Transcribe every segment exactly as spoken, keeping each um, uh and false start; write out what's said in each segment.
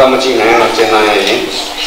སྐར་མ་གཅིག་ནང་ཡང་ལ་བཅད་གནང་ཡ་ཡིན།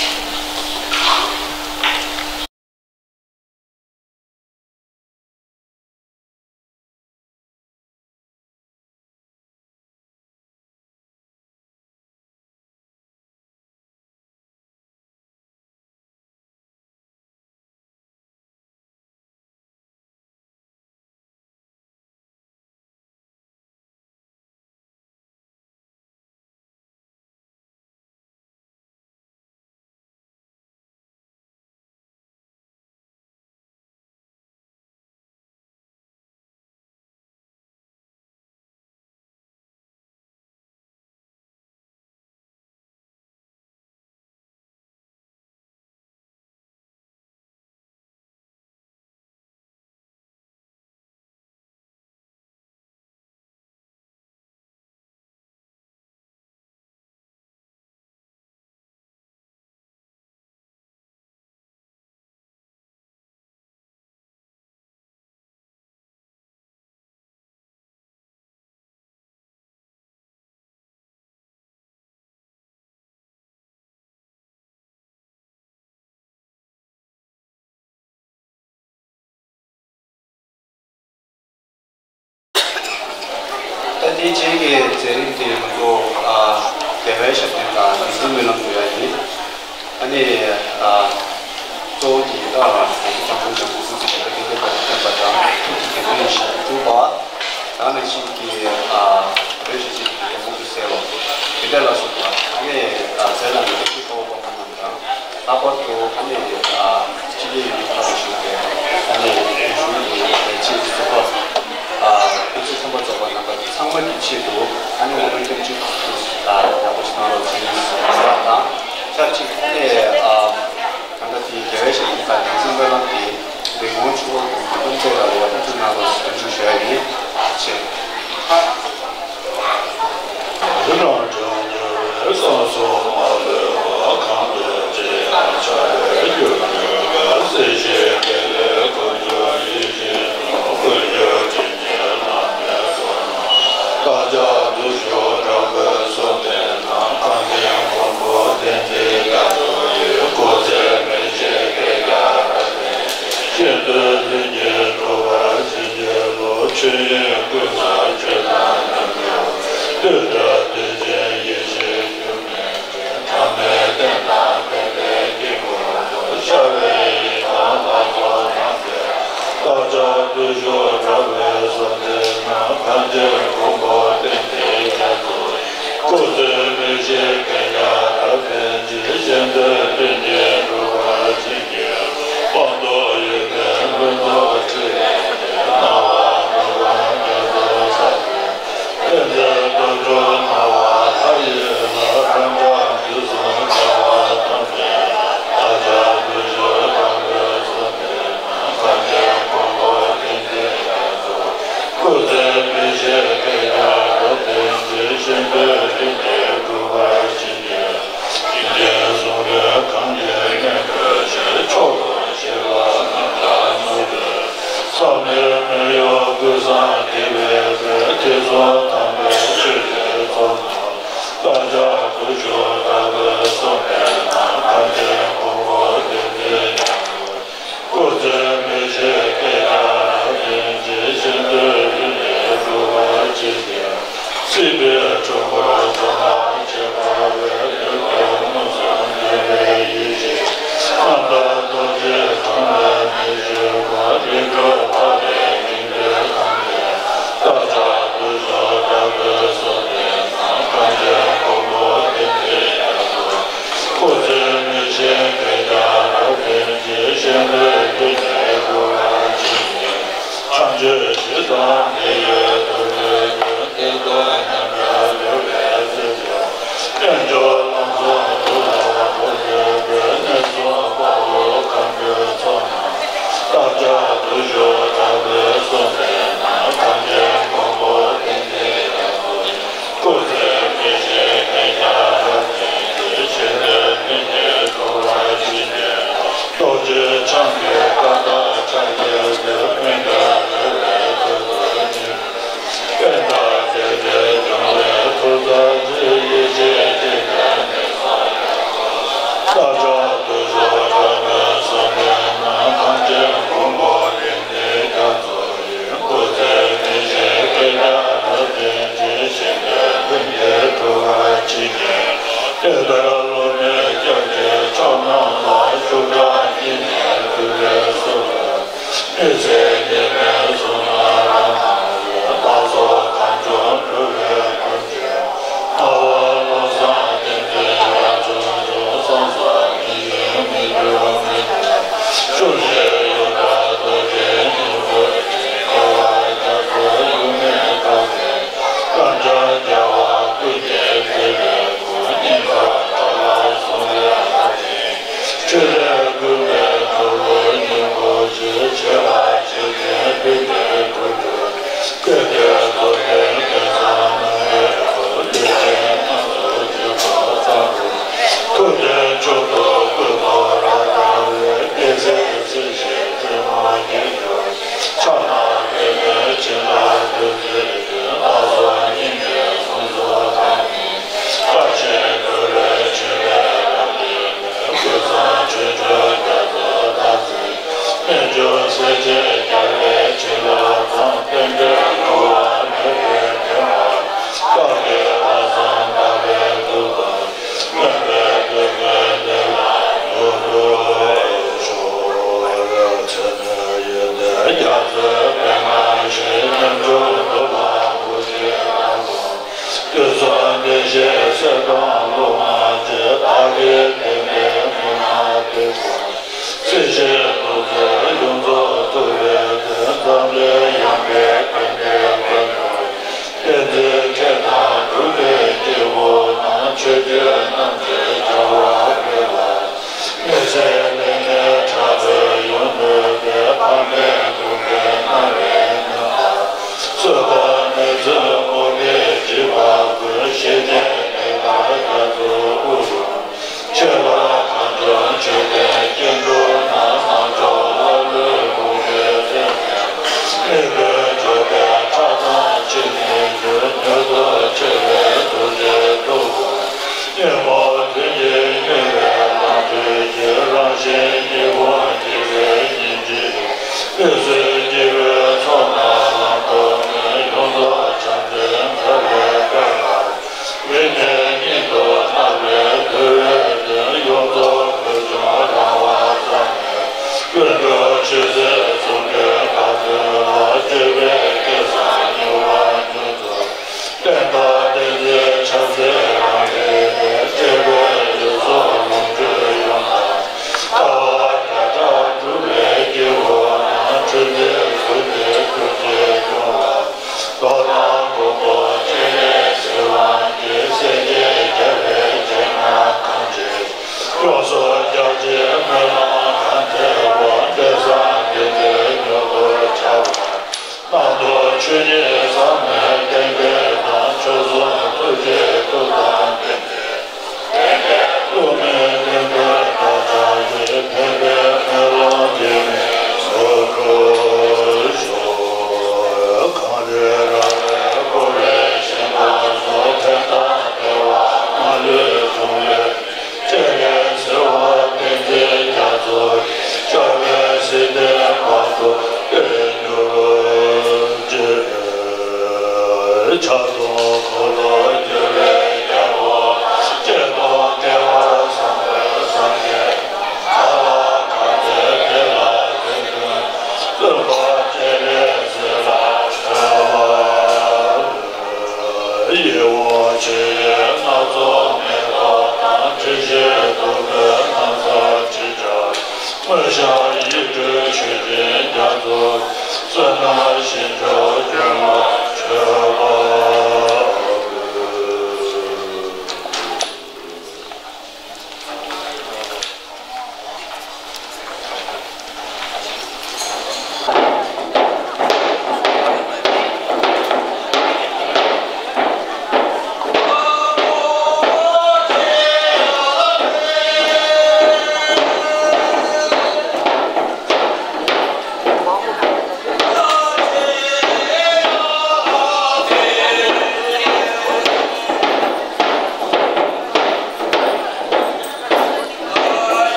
ད་ལྟའི་རྗེས་ཀྱི་མཛད་རིམ་དེ་ང་ཚོ་ཨ་རྒྱལ་བའི་ཞབས་བརྟན་དང་བདེན་ཚིག་སྨོན་ལམ་འབུལ་ཡ་ཡིན། ཨ་ནི་ཨ་གཙོ་བོ་དེ་ད་ང་ཚོ་གཙང་པོ་ལྗང་གུ་སྲིད་ཞིའི་བདེ་བར་ཕན་པ་དང་ཐུགས་ཀྱི་དགེ་འདུན་ཞབས་དྲུང་པ། ད་ནང་བཞིན་གྱི་ཨ་བོད་ཞི་བྱེད་ཀྱི་རྒྱལ་མོ་གི་སྲས་ལོ་དེ་འདྲ་ལ་སོགས་པ་ཨ་ནི་ཨ་མཛད་རྣམ་གྱི་ཐུགས་ཁོ་བོ་པ་མ་རྣམས་དང་། ལྷག་པར་དུ་ཨ་ནི་ཨ་སྤྱི་ལེ་ཡུལ་ཁག་ལ་བཞུགས་པའི་ཨ་ནི་རིག་གཞུང་གི་ལས་བྱེད་ཟུར་པ། ཨ་དབུ་ཁྲིད་ཚོགས་པ་ཚོགས་པ་རྣམ་པ་ཚང་མ་གི་ཆེད་དུ་ཨ་ནི་སྔོན་མའི་སྐྱབས་འཇུག་ཨ་ཡག་པོ་ཞིག་གནང་རོགས་གྱིས་ཟེར་བ་དང་། ཆབས་ཅིག་ཨ་ནི་ཨ་ད་ལྟ་དེའི་རྒྱལ་བའི་ཞབས་བརྟན་དང་བདེན་ཚིག་སྨོན་ལམ་དེ་རིང་མོ་ཆུ་བོ་དང་དཔུང་ཚད་ལ་ཡག་པོ་ཞིག་གནང་རོགས་ཞེས་སྐྱབས་འཇུག་ཞུ་ཡ་ཡིན། ཐུགས་རྗེ་ཆེ།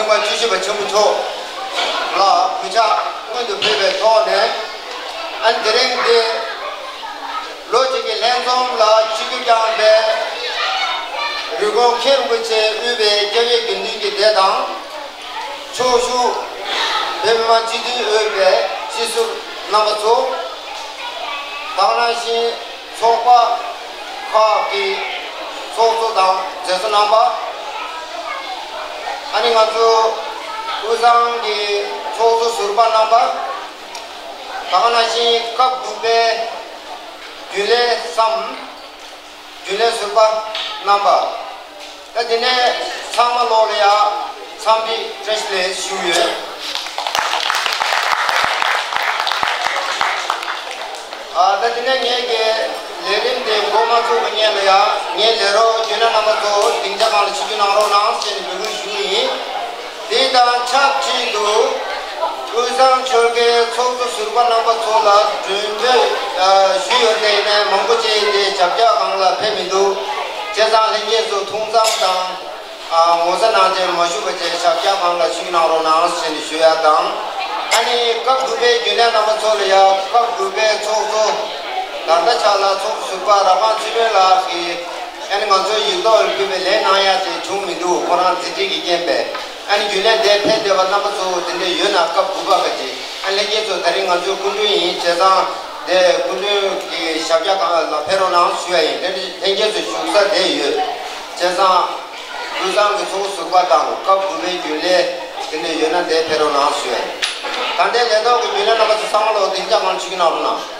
བཅུ་བཞི་པ་ཆེན་པོ་མཆོག་ལ་གུས་ཕྱག་སྔོན་དུ་ཕུལ་བའི་ཐོག་ནས། ཨ་ནི་དེ་རིང་འདི་ལོ་གཅིག་གི་ལྷན་འཛོམས་ལ་ཆིབས་བསྒྱུར་བསྐྱངས་པའི་རི་ཀོན་མཁན་རིན་པོ་ཆེ་དབུས་པའི་སྐྱབས་ཡུལ་དགེ་འདུན་གྱི་སྡེ་དང་། ཕྱོགས་བཞུགས་བོད་མི་མང་སྤྱི་འཐུས་དབུས་པའི་སྤྱི་ཟུར་རྣམ་པ་ཚོ། དེ་ནང་བཞིན་ཚོགས་པ་ཁག་གི་ཚོགས་གཙོ་དང་མཛད་གཙོ་རྣམ་པ། ཨ་ནི་ང་ཚོ་དབུས་གཙང་གི་ཚོགས་གཙོ་ཟུར་པ་རྣམ་པ། དེ་ནང་བཞིན་སྐབས་དགུ་པའི་རྒྱུན་ལས་སམ། རྒྱུན་ལས་ཟུར་པ་རྣམ་པ། ད་དེ་ནས་ཚང་མ་ལོག་ལ་ཡ་འཚམས་འདྲི་བཀྲ་ཤིས་བདེ་ལེགས་ཞུ་ཡོད། ཨ་ད་དེ་ནས་ངས་ཀྱི་ལས་རིམ་དེ་འགོ་མ་ཚུགས་པའི་སྔོན་ལ་ཡ་ངའི་ལས་རོགས་རྒྱུན་ལས་རྣམ་པ་ཚོ་སྡིངས་ཆ་སྒང་ལ་ཆིབས་བསྒྱུར་གནང་རོགས་གནང་ཞེས་ནས་འབོད་སྐུལ་ཞུ་གི་ཡིན། དེ་དང་ཆབས་ཅིག་ཏུ་དབུས་གཙང་ཆོལ་ཁའི་ཚོགས་གཙོ་ཟུར་པ་རྣམ་པ་ཚོ་ལ་མགྲོན་འབོད་ཨ་ཞུས་ཡོད་དེ་ཡིན་ནའི་མང་པོ་ཅིག་དེ་ཞབས་བཀྱག་སྒང་ལ་ཕེབས་མི་འདུག་བྱས་ཙང་ལྷན་རྒྱས་ཚོ་ཐུགས་བསམ་དང་ཨ་ངོ་ཚ་གནང་བྱས་མ་བཞུགས་པ་བྱས་ཞབས་བཀྱག་སྒང་ལ་ཞུགས་གནང་རོགས་གནང་ཞེས་ནས་ཞུ་ཡ་དང་། ཨ་ནི་སྐབས་དགུ་པའི་རྒྱུན་ལས་རྣམ་པ་ཚོ་ལ་ཡང་སྐབས་དགུ་པའི་ཚོགས་གཙོ་ད་ལྟ་ཆགས་ལ་ཚོགས་གཙོ་ཟུར་པ་ར་པན་ཚེ་རིང་ལགས་ཀྱིས་ཨ་ནི་ང་ཚོའི་ཡིག་ཐོག་ལ་ཕུལ་བའི་ལན་གནང་ཡ་དེ་བྱུང་མི་འདུག་ཁོ་རང་རྫུན་སྒྲིག་གི་རྐྱེན་པས། ཨ་ནི་རྒྱུན་ལས་དེ་ཕེབས་བསྡད་པ་རྣམ་པ་ཚོ་དེ་འདྲ་ཡོད་ན་སྐབས་དགུ་པ་ག་ཅིག་ཨ་ལྷན་རྒྱས་ཚོ་ད་རིང་ང་ཚོའི་སྐུ་མགྲོན་ཡིན་བྱས་ཙང་དེ་སྐུ་མགྲོན་གྱི་ཞབས་བཀྱག་སྒང་ལ་ཕེབས་རོགས་གནང་ཞུ་ཡ་ཡིན། ལྷན་ལྷན་རྒྱས་ཚོ་བཞུགས་ས་དེ་ཡོད་བྱས་ཙང་དབུས་གཙང་གི་ཚོགས་གཙོ་ཟུར་པ་དང་སྐབས་དགུ་པའི་རྒྱུན་ལས་དེ་འདྲ་ཡོད་ན་དེ་ཕེབས་རོགས་གནང་ཞུ་ཡ་ཡིན། ད་ལྟའི་ལས་ཐོག་གི་རྒྱུན་ལས་རྣམ་པ་ཚོ་ཚང་མ་ལོག་སྡིངས་ཆ་སྒང་ལ་ཆིབས་བསྒྱུར་གནང་རོགས་གནང་།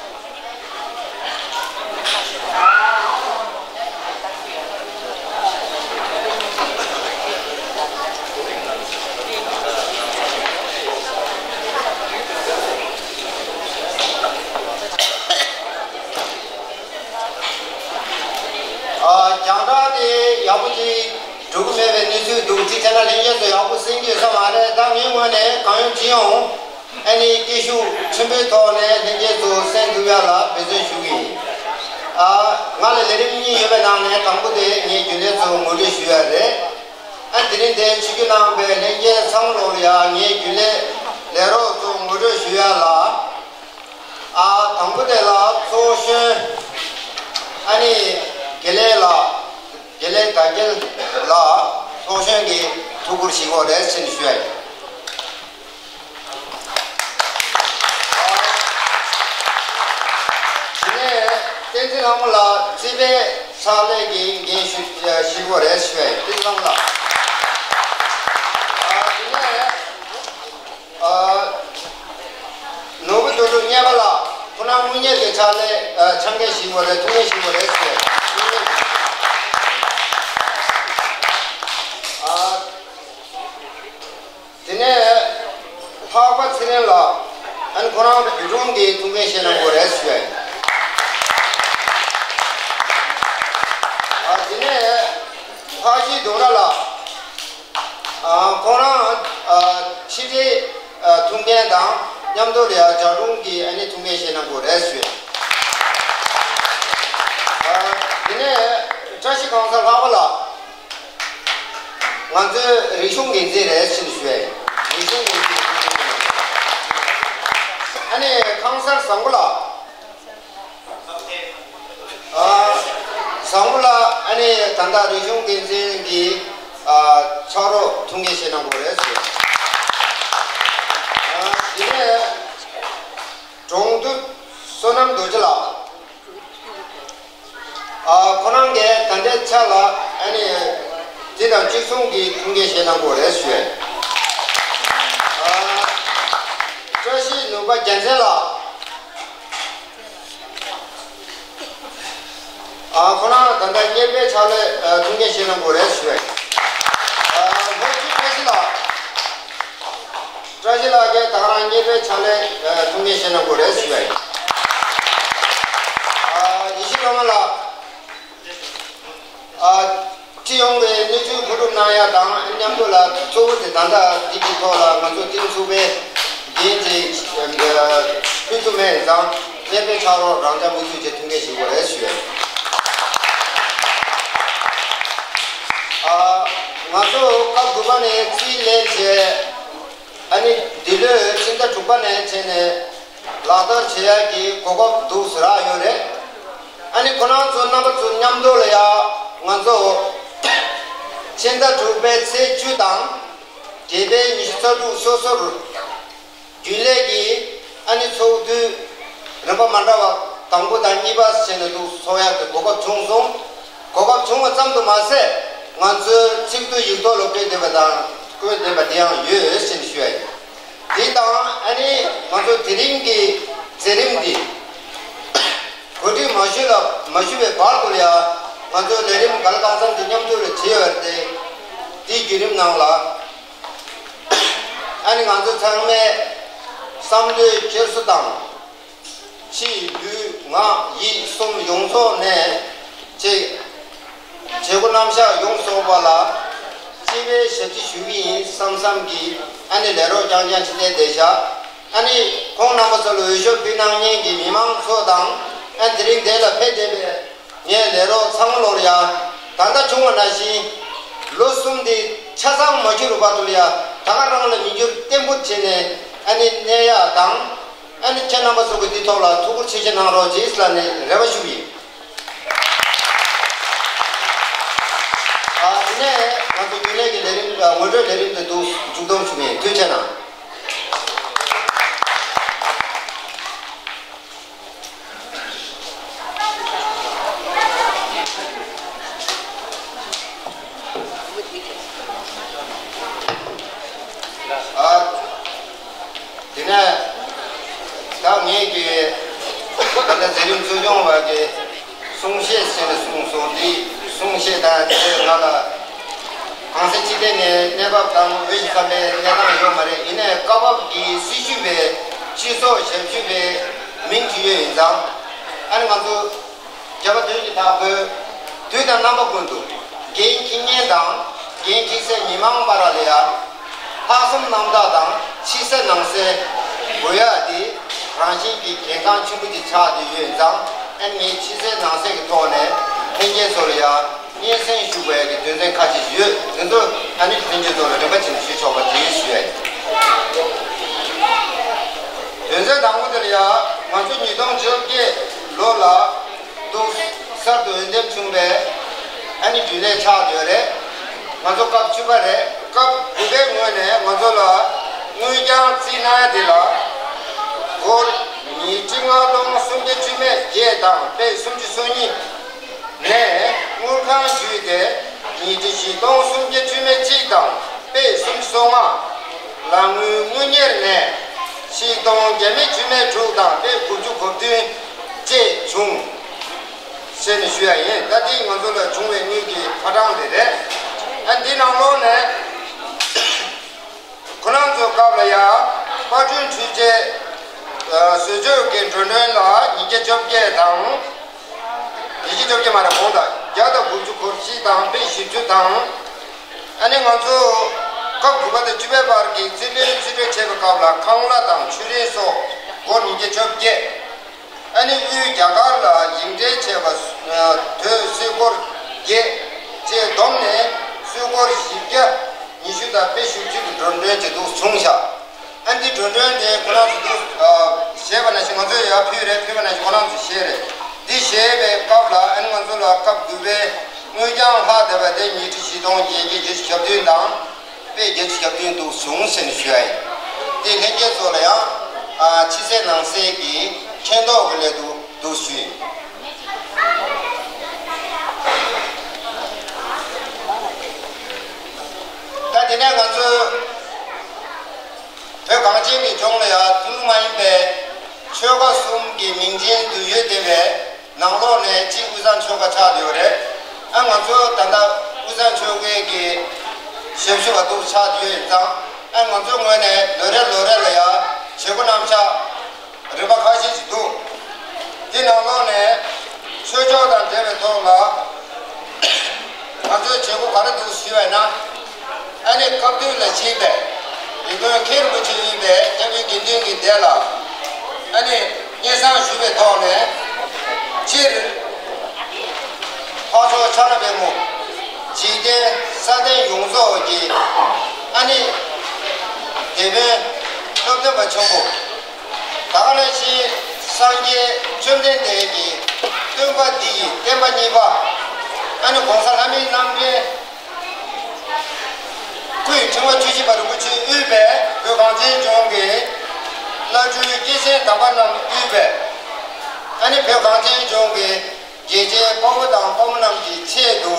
ཨ་རྒྱང་བསྒྲགས་དེ་ཡག་པོ་ཅིག་འགྲོ་གི་མེད་པའི་གནས་ཚུལ་འདུག་ཅིག་བྱས་ན་ལྷན་རྒྱས་ཚོ་ཡག་པོ་གསན་གྱི་ཡོད་ས་མ་རེད། ད་ངའི་ངོས་ནས་གང་ཡོང་ཅི་ཡོང་། ཨ་ནི་སྐད་ཤུགས་ཆེན་པོའི་ཐོག་ནས་ལྷན་རྒྱས་ཚོ་གསན་ཐུབ་ཡ་ལ་འབད་བརྩོན་ཞུ་གི་ཡིན། ཨ་ང་ལ་ལས་རིམ་གཉིས་ཡོད་པའི་ནང་ནས་དང་པོ་དེ་ངས་རྒྱུན་ལས་ཚོ་ངོ་སྤྲོད་ཞུ་ཡ་རེད། ཨ་དེ་རིང་དེ་ཆིབས་བསྒྱུར་གནང་བའི་ལྷན་རྒྱས་ཚང་མ་ལོག་ལ་ཡ་ངས་རྒྱུན་ལས་ལས་རོགས་ཚོ་ངོ་སྤྲོད་ཞུ་ཡ་ལ། ཨ་དང་པོ་དེ་ལ་ཚོགས་གཞོན་ཨ་ནི་དགེ་ལེགས་ལགས། དགེ་ལེགས་དར་རྒྱས་ལགས་ཚོགས་གཞོན་གྱི་ཐུགས་ཁུར་བཞེས་དགོས་རེད་ཟེར་ནས་ཞུ་ཡ་ཡིན། དེ་ནས་བསྟན་འཛིན་ལྷ་མོ་ལགས་རྩིས་པའི་ཕྱག་ལས་ཀྱི་འགན་ཞུ་བཞེས་དགོས་རེད་ཞུ་ཡ་ཡིན། བསྟན་འཛིན་ལྷ་མོ་ལགས། ཨ་དེ་ནས་ཨ་ནོར་བུ་རྡོ་གྲུབ་གཉེར་པ་ལགས་ཁོ་རང་དངུལ་གཉེར་གྱི་ཕྱག་ལས་ཨ་ཕྱག་འགན་བཞེས་དགོས་རེད། ཐུགས་འགན་བཞེས་དགོས་རེད་ཟེར། དངུལ་གཉེར། ཨ་དེ་ནས་ལྷག་པ་ཚེ་རིང་ལགས་ཨ་ནི་ཁོ་རང་བོད་དྲུང་གི་ཐུགས་འགན་བཞེས་གནང་དགོས་རེད་ཞུ་ཡ་ཡིན། ཨ་དེ་ནས་ལྷག་ཤེས་ལྡོང་ར་ལགས། ཨ་ཁོང་རང་ཨ་ཕྱི་དྲིལ་ཨ་ཐུགས་འགན་དང་མཉམ་དུ་ལ་ཡ་བོད་དྲུང་གི་ཨ་ནི་ཐུགས་འགན་བཞེས་གནང་དགོས་རེད་ཞུ། ཨ་དེ་ནས་བཀྲ་ཤིས་ཁང་གསར་ལྷག་པ་ལགས། ང་ཚོའི་རིག་གཞུང་འགན་འཛིན་རེད་ཞེས་ཞུ་ཡ་ཡིན། རིག་གཞུང་འགན་འཛིན། ཨ་ནི་ཁང་གསར་བཟང་པོ་ལགས། ཨ་བཟང་པོ་ལགས་ཨ་ནི་ད་ལྟ་རིག་གཞུང་འགན་འཛིན་གྱི་ཨ་ཕྱག་རོགས་ཐུགས་འགན་བཞེས་གནང་དགོས་རེད་ཟེར། ཨ་དེ་ནས་གྲོང་འདུས་བསོད་ནམས་རྡོ་རྗེ་ལགས། ཨ་ཁོ་རང་གིས་ད་ལྟའི་ཆ་ལ་ཨ་ནི་དེ་དང་གཅིག་མཚུངས་ཀྱི་ཐུགས་འགན་བཞེས་གནང་དགོས་རེད་ཞུ་ཡ་ཡིན། ཨ་བཀྲ་ཤིས་ནུས་པ་རྒྱལ་མཚན་ལགས། ཨ་ཁོ་རང་ད་ལྟ་གཉེར་པའི་ཕྱག་ལས་ཨ་ཐུགས་འགན་བཞེས་གནང་དགོས་རེད་ཞུ་ཡ་ཡིན། ཨ་ལྷོ་ཕྱོགས་བཀྲ་ཤིས་ལགས། བཀྲ་ཤིས་ལགས་ཀྱིས་ད་ག་རང་གཉེར་པའི་ཕྱག་ལས་ཨ་ཐུགས་འགན་བཞེས་གནང་དགོས་རེད་ཞུ་ཡ་ཡིན། ཨ་ཡེ་ཤེས་སྒྲོལ་མ་ལགས། ཨ་སྤྱི་ཡོངས་ཀྱི་གནས་ཚུལ་གོ་སྒྲུབ་གནང་ཡ་དང་མཉམ་དུ་ལ་གཙོ་བོ་དེ་ད་ལྟ་འདི་གི་ཐོག་ལ་ང་ཚོ་ཏིང་ཚུགས་པའི་འགན་ཅིག་ཕུལ་ཐུབ་མེད་ཙང་གཉེར་པའི་ཕྱག་རོགས་རང་འཇགས་མུ་མཐུད་ཀྱི་ཐུགས་འགན་བཞེས་དགོས་རེད་ཞུ་ཡ། ཨ། ང་ཚོ་སྐབས་དགུ་པ་ནས་རྩིས་ལེན་བྱས། ཨ་ནི་འདི་ལོའི་ཕྱི་ཟླ་དྲུག་པ་ནས་བྱས་ནས་ལག་བསྟར་བྱེད་ཡག་གི་གོ་སྐབས་འདུག་སེ་རག་ཡོད་རེད། ཨ་ནི་ཁོ་རང་ཚོ་རྣམ་པ་ཚོ་མཉམ་དུ་ལ་ཡ་ང་ཚོ་ཕྱི་ཟླ་དྲུག་པའི་ཚེས་བཅུ་དང་འབྲེལ་པའི་ཉི་ཤུ་རྩ་དྲུག་སོ་སོར། རྒྱུན་ལས་ཀྱི་ཨ་ནི་ཚོགས་འདུ་རིམ་པ་མ་འདྲ་བ་དང་པོ་དང་གཉིས་པ་བྱས་ནས་འདུག་ཚོགས་ཡག་གི་གོ་སྐབས་བྱུང་སོང་། གོ་སྐབས་བྱུང་བ་ཙམ་དུ་མ་ཟད། ང་ཚོའི་ཚིག་ཐོ་ཡིག་ཐོག་ལ་བཀོད་བསྡད་པ་དང་བཀོད་བསྡད་པ་དེ་ཡང་ཡོད་ཟེར་ནས་ཞུ་ཡ་ཡིན། དེ་དང་ཨ་ནི་ང་ཚོ་དེ་རིང་གི་མཛད་རིམ་འདི་གོ་སྒྲིག་མ་ཞུས་ལ་མ་ཞུས་པའི་བར་དུ་ལ་ཡ་ང་ཚོའི་ལས་རིམ་ག་ལ་གང་འཚམ་དེ་མཉམ་དུ་ལ་བྱས་ཡོད་རེད་དེ། དེའི་བརྒྱུད་རིམ་ནང་ལ། ཨ་ནི་ང་ཚོ་ཚང་མས་བསམ་བློའི་འཁྱེར་སོ་དང་། ཕྱི་ལུས་ངག་ཡིད་གསུམ་ཡོངས་རྫོགས་ནས་ཅིག་བྱེད་སྒོ་རྣམ་གཞག་ཡོངས་རྫོགས་པ་ལ་སྤྱི་པའི་ཞབས་ཕྱི་ཞུ་གི་ཡིན་བསམ་བསམ་གྱིས་ཨ་ནི་ལས་རོགས་རྐྱང་རྐྱང་ཅིག་བསྡད་བསྡད་བཞག་ཨ་ནི་ཁོང་རྣམ་པ་ཚོ་ལ་འོས་ཤོག་ཕུལ་གནང་མཁན་གྱི་མི་མང་ཚོ་དང་ཨ་དེ་རིང་འདིར་ལ་ཕེབས་བསྡད་པའི། ངས་ལས་རོགས་ཚང་མ་ལོར་ཡ། ད་ལྟ་བྱུང་བ་ནང་བཞིན། ལོ་གསུམ་དེ་ཆ་ཚང་མ་འཁྱོལ་བར་དུ་ལ་ཡ། ད་ག་རང་ལ་མི་འགྱུར་བརྟན་པོ་བྱས་ནས་ཨ་ནི་གནས་ཡ་དང་། ཨ་ནི་ཁྱེད་རྣམ་པ་ཚོ་གི་འདི་ཐོག་ལ་ཐུགས་ཁུར་ཆེ་ཆེ་གནང་རོགས་གྱིས་ལ་ནས་རེ་བ་ཞུ་གི་ཡིན། ཨ་དེ་ནས་ང་ཚོ་རྒྱུན་ལས་ཀྱི་ལས་རིམ་ངོ་སྤྲོད་ལས་རིམ་དེ་འདུག་མཇུག་སྡོམ་ཞུ་གི་ཡིན། ཐུགས་རྗེ་གནང་། ཨ། དེ་ནས་ད་ངེད་ཀྱི་ད་ལྟ་མཛད་རིམ་གཙོ་སྐྱོང་བ་གི་གསུང་བཤད་ཟེར་ནས་གསུངས་སོང་། འདི་གསུང་བཤད་དང་དེ་ང་ལ་གང་ཟག་སྤྱི་བདེ་ནས་གནས་བབ་དང་འོས་ཤིང་འཚམ་པའི་གནས་སྟངས་ཡོད་མ་རེད། ཡིན་ནའི་སྐབས་བབ་ཀྱི་སྲི་ཞུ་བའི་སྤྱི་ཚོགས་ཞབས་ཞུ་བའི་མིང་བྲིས་ཡོད་ཡིན་ཙང་། ཨ་ནི་ང་ཚོ་རྒྱལ་བ་དོན་གྱི་བདག་པོས་དུས་དང་རྣམ་པ་ཀུན་ཏུ་འགན་འཁྱེར་མཁན་དང་འགན་འཁྱེར་སའི་མི་མང་བར་ལ་ཡང་ལྷག་བསམ་རྣམ་དག་དང་ཕྱི་གསལ་ནང་གསལ་དགོས་ཡ་དེ་རང་བཞིན་གྱི་འགན་ཁག་ཆེན་པོ་ཅིག་ཆགས་བསྡད་ཡོད་ཙང་། ཨ་ནི་ངས་ཕྱི་གསལ་ནང་གསལ་གྱི་ཐོག་ནས་ལྷན་རྒྱས་ཚོ་ལ་ཡང་སྙན་སེང་ཞུ་དགོས་ཡ་གི་དོན་ཚན་ཁ་ཤས་ཤིག་ཡོད། དེ་ཚོ་ཨ་ནི་ལྷན་རྒྱས་ཚོ་ལ་རིམ་པ་བྱས་ནས་ཞུ་ཆོག་པ་དེ་ཞུ་ཡ་ཡིན། དོན་ཚན་དང་པོ་དེ་ལ་ཡང་ང་ཚོ་ཉིས་སྟོང་བཅོ་བརྒྱད་ལོ་ལ། འདུག་གསར་དུ་འོས་འདེམས་བྱུང་བའི་ཨ་ནི་རྒྱུན་ལས་ཆགས་ཡོད་རེད། ང་ཚོ་སྐབས་བཅུ་པ་རེད། སྐབས་དགུ་པའི་ངོས་ནས་ང་ཚོ་ལ་དངུལ་རྐྱང་རྩིས་གནང་ཡ་དེ་ལ་སྒོར་ཉིས་ཁྲི་ལྔ་སྟོང་སུམ་བརྒྱ་བཅུ་མེད་བརྒྱད་དང་པད་སུམ་ཅུ་སོ་གཉིས་ནས་དངུལ་ཁང་བརྒྱུད་དེ་ཉིས་ཁྲི་བཞི་སྟོང་སུམ་བརྒྱ་བཅུ་མེད་གཅིག་དང་པད་སུམ་ཅུ་སོ་ལྔ། ལག་དངུལ་དངུལ་གཉེར་ནས་ཆིག་སྟོང་བརྒྱ་མེད་བཅུ་མེད་དྲུག་དང་པད་དགུ་བཅུ་གོ་བདུན་བཅས་བྱུང་ཟེར་ནས་ཞུ་ཡ་ཡིན། ད་འདི་ང་ཚོ་ལ་བྱུང་བའི་དངུལ་གྱི་ཁ་གྲངས་དེ་རེད། ཨ་འདི་ནང་ལོགས་ནས་ཁོ་རང་ཚོའི་སྐབས་ལ་ཡ་པར་སྐྲུན་འཕྲུལ་ཆས་བཟོ་བཅོས་ཀྱི་འགྲོ་གྲོན་ལ་ཉིས་བརྒྱ་བཅོ་བརྒྱད་དང་། ཉིས་བརྒྱ་བཅོ་བརྒྱད་མ་རེད། གོང་དང་བརྒྱ་དང་དགུ་བཅུ་གོ་གཅིག་དང་པད་བཞི་བཅུ་དང་། ཨ་ནི་ང་ཚོ་སྐབས་དགུ་པ་དང་བཅུ་པའི་བར་གྱི་རྩིས་ལེན་རྩིས་སྤྲོད་བྱས་པའི་སྐབས་ལ་ཁང་གླ་དང་ཆུ་རིན་སོགས་སྒོར་ཉིས་བརྒྱ་བཅོ་བརྒྱད། ཨ་ནི་དབུས་རྒྱ་གར་ལ་ཡིག་འབྲེལ་བྱས་པ་དོས་སུད་སྒོར་བརྒྱད་བཅས་བསྡོམས་ནས་སུད་སྒོར་བཞི་བརྒྱ་ཉི་ཤུ་དང་པད་བཞི་བཅུ་གི་འགྲོ་གྲོན་བྱེད་དུ་བྱུང་ཤག་ཨ་འདི་འགྲོ་གྲོན་དེ་ཁོ་རང་ཚོ་འདུག་ཞེས་པ་ནང་བཞིན་ང་ཚོས་ཡར་ཕུལ་རེད། ཕུལ་བ་ནང་བཞིན་ཁོ་རང་ཚོས་བཞེས་རེད། འདི་བཞེས་པའི་སྐབས་ལ་ཨ་ནི་ང་ཚོ་ལ་སྐབས་དགུ་པའི་དངུལ་རྐྱང་ལྷག་བསྡད་པ་དེ་ཉིས་ཁྲི་བཞི་སྟོང་བརྒྱད་བརྒྱ་བརྒྱད་ཅུ་གྱ་བདུན་དང་པད་བརྒྱད་ཅུ་གྱ་བདུན་འདུག་བྱུང་ཟེར་ནས་ཞུ་ཡ་ཡིན། དེ་ལྷན་རྒྱས་ཚོ་ལ་ཡང་ཕྱི་གསལ་ནང་གསལ་གྱི་མཁྱེན་རྟོགས་ཀྱི་སླད་དུ་འདུག་ཞུ་ཡིན། ད་དེ་ནས་ང་ཚོས་བོད་གངས་ཅན་གྱི་ལྗོངས་ལ་ཡང་ཐུན་མོང་མ་ཡིན་པའི་ཆོལ་ཁ་གསུམ་གྱི་མིང་ཅན་དུ་ཡོད་བསྡད་པའི་ནང་ལོགས་ནས་གཅིག་དབུས་གཙང་ཆོལ་ཁ་ཆགས་བསྡད་ཡོད་རེད། ཨ་ང་ཚོ་ད་ལྟ་དབུས་གཙང་ཆོལ་ཁའི་གི་ཞབས་ཞུ་བ་འདུག་ཆགས་བསྡད་ཡོད་ཙང་། ཨ་ང་ཚོའི་ངོས་ནས་ལོ་རེ་ལོ་རེ་ལ་ཡང་བྱེད་སྒོ་རྣམ་གཞག་རིམ་པ་ཁ་ཤས་ཤིག་འདུག་དེ་ནང་ལོགས་ནས་ཆོས་ཕྱོགས་དང་འབྲེལ་བའི་ཐོག་ལ་ང་ཚོའི་བྱེད་སྒོ་ག་རེ་འདུག་ཞུས་པ་ཡིན་ན། ཨ་ནི་སྐབས་བསྟུན་ལ་ཕྱིན་པའི་ཡིད་སྨོན་མཁན་རིན་པོ་ཆེ་ཡིན་པའི་སྐྱབས་ཡུལ་དགེ་འདུན་གྱི་སྡེ་ལ་ཨ་ནི་སྙན་སེང་ཞུས་པའི་ཐོག་ནས། སྤྱིར་འཕགས་མཆོག་ཕྱག་ན་པདྨོ། འཇིག་རྟེན་ས་སྟེང་ཡོངས་རྫོགས་ཀྱི་ཨ་ནི་དེད་དཔོན་སྟོབས་ལྡན་པ་ཆེན་པོ། ད་ག་ནང་བཞིན་སངས་རྒྱས་བཅོམ་ལྡན་འདས་ཀྱི་སྟོན་པ་འདི་ཡི་བསྟན་པ་གཉིས་པ། ཨ་ནི་༸གོང་ས་ལྷ་མིའི་རྣམ་འདྲེན་སྐུའི་ཕྲེང་བ་བཅུ་བཞི་པ་རིན་པོ་ཆེས་དབུས་པའི་བོད་གངས་ཅན་ལྗོངས་ཀྱི་བླ་སྤྲུལ་སྐྱེས་ཆེན་དམ་པ་རྣམས་དབུས་པའི་ཨ་ནི་བོད་གངས་ཅན་ལྗོངས་ཀྱི་རྒྱལ་གཅེས་དཔའ་བོ་དང་དཔའ་མོ་རྣམས་ཀྱི་ཆེད་དུ་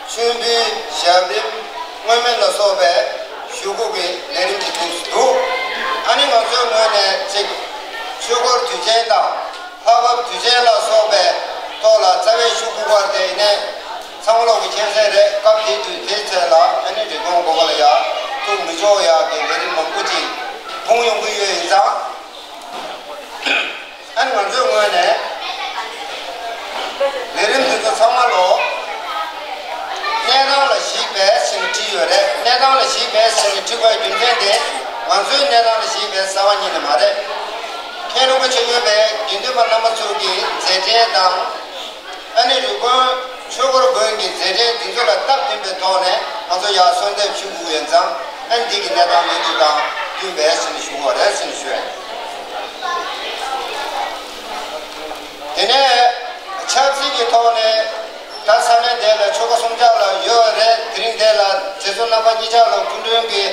མཆོད་འབུལ་ཞབས་རིམ་བསྔོ་སྨོན་ལ་སོགས་པའི་ཞུ་སྒོ་གི་ལས་རིམ་གྱི་ཐོག་ཏུ་འདུག་ཨ་ནི་ང་ཚོའི་ངོས་ནས་གཅིག་ཆོས་འཁོར་དུས་ཆེན་དང་ལྷ་བབས་དུས་ཆེན་ལ་སོགས་པའི་ཐོག་ལ་རྩ་བའི་ཞུ་སྒོ་བར་དེ་ནས་ཚང་ལོག་གི་མཁྱེན་གསལ་རེད། སྐབས་དེ་དུས་དེའི་ཚེ་ལ་ཨ་ནི་རི་ཀོན་གོ་པ་ལ་ཡ་ཐུག་མི་ཆོག་ཡ་གི་ལས་རིམ་མང་པོ་ཅིག་སྤུངས་ཡོང་གི་ཡོད་ཡིན་ཙང་། ཨ་ནི་ང་ཚོའི་ངོས་ནས་ལས་རིམ་འདི་ཚོ་ཚང་མ་ལོ་གནས་སྟངས་ལ་གཞིགས་པའི་ཕྱིར་བྲིས་ཡོད་རེད། གནས་སྟངས་ལ་གཞིགས་པའི་ཕྱིར་བྲིས་པའི་རྒྱུ་མཚན་དེ་ང་ཚོའི་གནས་སྟངས་ལ་གཞིགས་པའི་རྩ་བ་ཉིད་ནས་མ་རེད། མཁན་རིན་པོ་ཆེ་དབུས་པའི་དགེ་འདུན་པ་རྣམ་པ་ཚོ་གི་མཛད་འཕྲིན་དང་། ཨ་ནི་རི་ཀོན་ཆོས་འཁོར་དགོན་གྱི་མཛད་འཕྲིན་འདི་ཚོ་ལ་སྟབས་བསྟུན་པའི་ཐོག་ནས་ང་ཚོ་ཡར་གསོལ་འདེབས་ཞུ་དགོས་ཡོད་ཙང་། ཨ་ནི་འདི་གི་གནས་སྟངས་ལོ་རྒྱུས་དང་མཐུན་པའི་ཕྱིར་ཞུ་དགོས་རེད་ཟེར་ནས་ཞུ་ཡ། དེ་ནས་ཆབ་སྲིད་ཀྱི་ཐོག་ནས་ད་ས་གནས་དེ་ལ་ཆོལ་ཁ་གསུམ་ཆགས་ལ་ཡོད་རེད། དེ་རིང་དེ་ལ་རྗེ་བཙུན་རྣམ་པ་གཉིས་ཆར་ལ་སྐུ་མགྲོན་གྱི་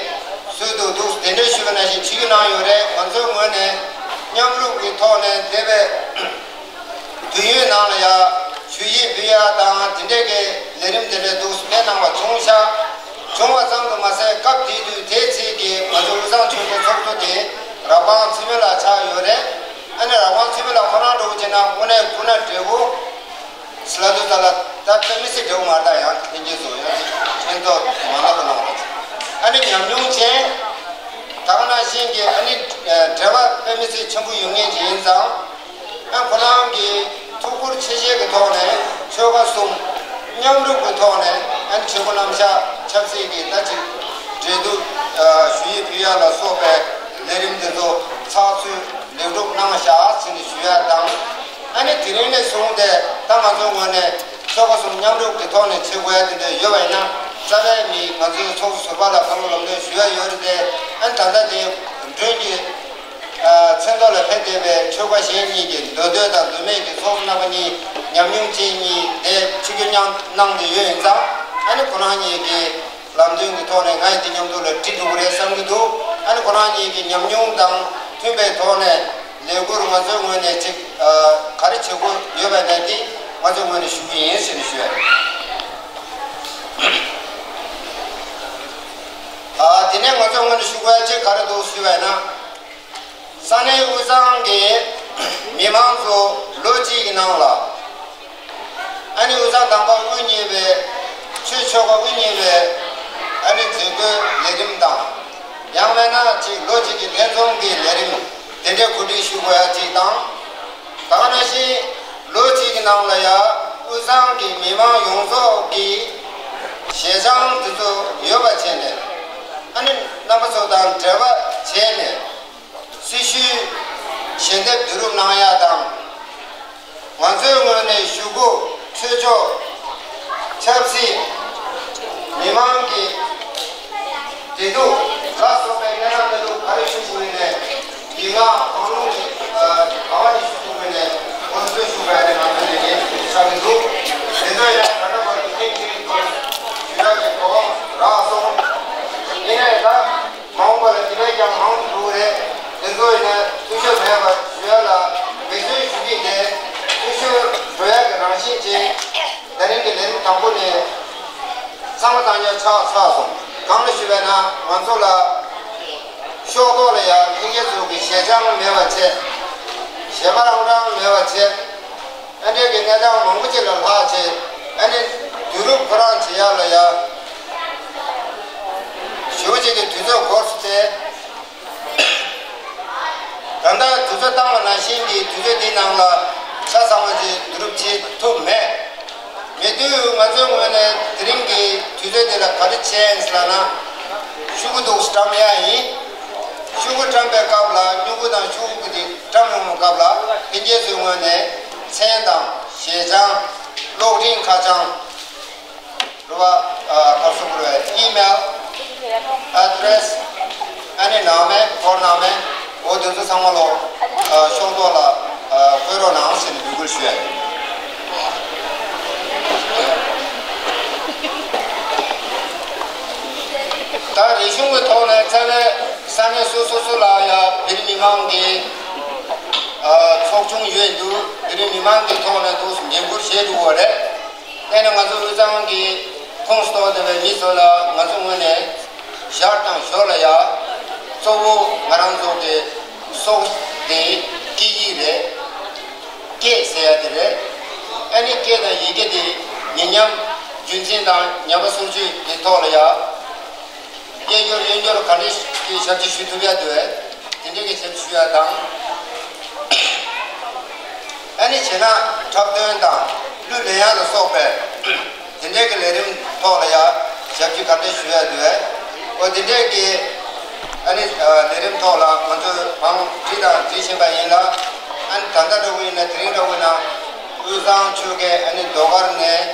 ཚུལ་དུ་འདུག་གདན་འདྲེན་ཞུས་པ་ནང་བཞིན་ཆིབས་བསྒྱུར་གནང་ཡོད་རེད། ང་ཚོའི་ངོས་ནས་མཉམ་རུབ་ཀྱི་ཐོག་ནས་འདས་པའི་དུས་ཡུན་ནང་ལ་ཡ་ཞུ་ཡིག་ཕུལ་ཡ་དང་དེ་འདྲས་ཀྱི་ལས་རིམ་དེ་འདྲས་འདུག་སྤེལ་གནང་བ་བྱུང་ཤག་བྱུང་བ་ཙམ་དུ་མ་ཟད་སྐབས་དེ་དུས་དེའི་ཚེ་གི་ང་ཚོ་དབུས་གཙང་ཆོལ་ཁའི་ཚོགས་གཙོ་དེ་ར་སྤང་ཚེ་རིང་ལགས་ཆགས་ཡོད་རེད། ཨ་ནི་ར་སྤང་ཚེ་རིང་ལགས་ཁོ་རང་འདྲ་བོ་བྱས་ན་དངོས་གནས་སྐུ་ན་བགྲེས་པོ། སླ་དུ་ད་ལ་ད་དཔེ་མི་སྲིད་འདྲ་བོ་མ་རེད། ད་ཡང་ལྷན་རྒྱས་ཚོ་ཡང་ཕན་ཐོགས་མ་ལགས་པ་གནང་བ། ཨ་ནི་ཉམས་མྱོང་ཅན། ད་ག་ནང་བཞིན་གྱི་ཨ་ནི་འབྲེལ་བ་དཔེ་མི་སྲིད་ཆེན་པོ་ཡོད་མཁན་ཅིག་ཡིན་ཙང་། ཨ་ཁོ་རང་གི་ཐུགས་ཁུར་ཆེ་བཞེས་ཀྱི་ཐོག་ནས་ཆོལ་ཁ་གསུམ་མཉམ་རུབ་ཀྱི་ཐོག་ནས་ཨ་ནི་བྱེད་སྒོ་རྣམ་གཞག་ཆབ་སྲིད་ཀྱི་ད་ཅིག་འབྲེལ་གཏུག་ཞུ་ཡིག་ཕུལ་ཡ་ལ་སོགས་པའི་ལས་རིམ་དེ་ཚོ་ཚགས་ཚུད་ལེགས་གྲུབ་གནང་བཞག་ཟེར་ནས་ཞུ་ཡ་དང་། ཨ་ནི་དེ་རིང་ནས་བཟུང་སྟེ་ད་ང་ཚོའི་ངོས་ནས་ཆོལ་ཁ་གསུམ་མཉམ་རུབ་ཀྱི་ཐོག་ནས་བྱེད་དགོས་ཡ་དེ་འདྲ་ཡོད་པ་ཡིན་ན་རྩ་བའི་མི་ང་ཚོའི་ཚོགས་གཙོ་ཟུར་པ་ལ་བཀའ་སློབ་ལམ་སྟོན་ཞུ་ཡ་ཡོད་རེད་དེ། ཨ་ནི་ད་ལྟ་དེ་མགྲོན་གྱི་མཚན་ཐོག་ལ་ཕེབས་བསྡད་པའི་ཆོལ་ཁ་གཞན་གཉིས་ཀྱི་མདོ་སྟོད་དང་མདོ་སྨད་ཀྱི་ཚོགས་གཙོ་རྣམ་པ་གཉིས་ཉམས་མྱོང་ཅན་གཉིས་དེ་ཆིབས་བསྒྱུར་གནང་གནང་བསྡད་ཡོད་ཡིན་ཙང་། ཨ་ནི་ཁོ་རང་གཉིས་ཀྱིས་ལམ་སྟོན་གྱི་ཐོག་ནས་ང་ཡི་དེ་མཉམ་དུ་ལ་འགྲིག་འགྲོ་གི་རེད་བསམ་གྱི་འདུག་ཨ་ནི་ཁོ་རང་གཉིས་ཀྱི་ཉམས་མྱོང་དང་མཐུན་པའི་ཐོག་ནས་ལས་ཁུར་ང་ཚོའི་ངོས་ནས་ཅིག་ཨ་ག་རེ་བྱེད་དགོས་ཡོད་པ་ནས་དེ་ང་ཚོའི་ངོས་ནས་ཞུ་གི་ཡིན་ཟེར་ནས་ཞུ་ཡ། ཨ་དེ་ནས་ང་ཚོའི་ངོས་ནས་ཞུ་དགོས་ཡ་ཅིག་ག་རེ་འདུག་ཞུས་པ་ཡིན་ན། ས་གནས་དབུས་གཙང་གི་མི་མང་ཚོ་ལོ་གཅིག་གི་ནང་ལ་ཨ་ནི་དབུས་གཙང་དམ་པ་དབུ་བརྙེས་པའི་ཆོས་ཆོལ་ཁ་དབུ་བརྙེས་པའི་ཨ་ནི་མཛད་སྒོའི་ལས་རིམ་དང་། ཡང་མིན་ན་ཅིག་ལོ་གཅིག་གི་ལྷན་འཛོམས་ཀྱི་ལས་རིམ་དེ་འདྲའི་གོ་སྒྲིག་ཞུ་དགོས་ཡ་ཅིག་དང་། ད་ག་ནང་བཞིན་ལོ་གཅིག་གི་ནང་ལ་ཡ་དབུས་གཙང་གི་མི་མང་ཡོངས་རྫོགས་ཀྱི་ཞལ་བྱང་དེ་ཚོ་ཡོད་པ་བྱས་ནས། ཨ་ནི་རྣམ་པ་ཚོ་དང་འབྲེལ་བ་བྱས་ནས། སྲི་ཞུའི་ཞལ་འདེབས་བསྡུ་རུབ་གནང་ཡ་དང་། ང་ཚོའི་ངོས་ནས་ཞུ་སྒོ་ཆོས་ཕྱོགས་ཆབ་སྲིད་མི་མང་གི་བདེ་སྡུག་ལ་སོགས་པའི་གནས་སྟངས་གནས་ལུགས་ག་རེ་ཞུ་དགོས་ནས་ཡིག་ངག་གང་རུང་ནས་ག་བ་ནས་ཞུ་དགོས་ནས་ངོ་སྤྲོད་ཞུ་དགོས་ནས་ང་ཚོ་ནས་ངས་ཆགས་ཀྱི་འདུག་དེ་ཚོ་ཡང་ད་ལྟ་བར་དུ་ཐེངས་གཅིག་ཐོག་ཞུ་ཡག་གི་གོ་སྐབས་རག་སོང་། ཡིན་ནའི་ད། མ་འོངས་པ་ལ་དེ་བས་ཀྱང་མང་དུ་འགྲོ་གི་རེད། དེ་ཚོ་ཡིན་ན་འཐུས་ཤོར་མེད་པར་ཞུ་ཡ་ལ་འབད་བརྩོན་ཞུ་གི་འདུག་འཐུས་ཤོར་འགྲོ་ཡ་གི་རང་བཞིན་ཅན། ད་རིང་གི་ལས་རིམ་དང་པོ་ནས་གཙང་མ་གཙང་རྐྱང་ཆགས་ཚར་སོང་། གང་ལ་ཞུ་བས་ན་ང་ཚོ་ལ་ཤོག་ཐོག་ལ་ཡ་ལྷན་རྒྱས་ཚོ་གི་ཞལ་བྱང་མེད་པ་བྱས། ཞལ་པར་རང་རང་མེད་པ་བྱས། ཨ་འདྲས་ཀྱི་གནས་སྟངས་མང་པོ་ཅིག་ལ་ལྷག་བྱས། ཨ་ནི་བསྡུ་རུབ་ཁོ་རང་བྱེད་ཡག་ལ་ཡ་ཞེ་པོ་ཅིག་གི་དུས་ཚོད་འགོར་སོང་སྟེ། ད་ལྟ་དུས་ཚོད་བཏང་བ་ནང་བཞིན་གྱི་དུས་ཚོད་འདིའི་ནང་ལ་ཆ་ཚང་བ་ཅིག་བསྡུ་རུབ་བྱེད་ཐུབ་མེད། མེད་དུས་ང་ཚོའི་ངོས་ནས་དེ་རིང་གི་དུས་ཚོད་འདི་ལ་ག་རེ་བྱས་ཡིན་ཟེར་ལབ་ན། ཤོག་གུ་འདུག་བཀྲམ་ཡ་ཡིན། ཤོག་གུ་བཀྲམ་པའི་སྐབས་ལ་སྨྱུ་གུ་དང་ཤོག་གུ་དེ་བཀྲམ་ཡོང་བའི་སྐབས་ལ་ལྷན་རྒྱས་ཚོའི་ངོས་ནས་མཚན་དང་ཞལ་བྱང་། གློག་འཕྲིན་ཁ་བྱང་། རུ་བ་ཨ་ཁར་སོ་གུ་རུ་བའི་ཨི་མེལ་ཨ་དྲེས་ཨ་ནི་ནང་མེད་ཁོར་ནང་མེད་འོ་དེ་ཚོ་ཚང་མ་ལོ་ཨ་ཤོག་ཐོག་ལ་ཨ་འཁོད་རོགས་གནང་ཟེར་ནས་འབོད་སྐུལ་ཞུ་ཡ་ཡིན། ད་རིག་གཞུང་གི་ཐོག་ནས་རྩ་བའི་ས་གནས་སོ་སོ་སོ་ལ་ཡ་བོད་རིགས་མི་མང་གི་ཨ་ཚོགས་ཆུང་ཡོད་འདུག་བོད་རིགས་མི་མང་གི་ཐོག་ནས་འདུག་འགན་འཁུར་བཞེས་འགྲོ་གི་ཡོད་རེད། དེ་ནས་ང་ཚོ་དབུས་གཙང་གི་ཁོངས་གཏོགས་བསྡད་པའི་མི་ཚོ་ལ་ང་ཚོ་ངོས་ནས་ཞར་དང་ཞོར་ལ་ཡ་གཙོ་བོ་ང་རང་ཚོ་གི་སྲོག་དེ་སྐད་ཡིག་རེད། སྐད་ཟེར་ཡ་དེ་རེད། ཨ་ནི་སྐད་དང་ཡི་གེ་དེ་མི་ཉམས་རྒྱུན་འཛིན་དང་ཉམས་པ་སོར་ཆུད་ཀྱི་ཐོག་ལ་ཡ། སྐད་སྒྱུར་ཡོན་སྒྱུར་ག་འདྲ་གི་ཞབས་ཕྱི་ཞུ་ཐུབ་ཡ་འདུག་བས། དེ་འདྲའི་གི་ཞབས་ཕྱི་ཞུ་ཡ་དང་། ཨ་ནི་བྱས་ན་འཁྲབ་སྟོན་དང་གླུ་ལེན་ཡ་ལ་སོགས་པའི་དེ་འདྲའི་གི་ལས་རིམ་ཐོག་ལ་ཡ་ཞབས་ཕྱི་ག་འདྲ་ཞུ་ཡ་འདུག་བས། འོ་དེ་འདྲའི་གི་ཨ་ནི་ལས་རིམ་ཐོག་ལ་ང་ཚོས་བང་བསྒྲིགས་དང་བསྒྲིགས་བཞིན་པ་ཡིན་ལ། ཨ་ནི་ད་ལྟ་འདྲ་བོ་ཡིན་ན་དེ་རིང་འདྲ་བོ་ཡིན་ན། དབུས་གཙང་ཆོལ་ཁའི་ཨ་ནི་ཟློས་གར་ནས་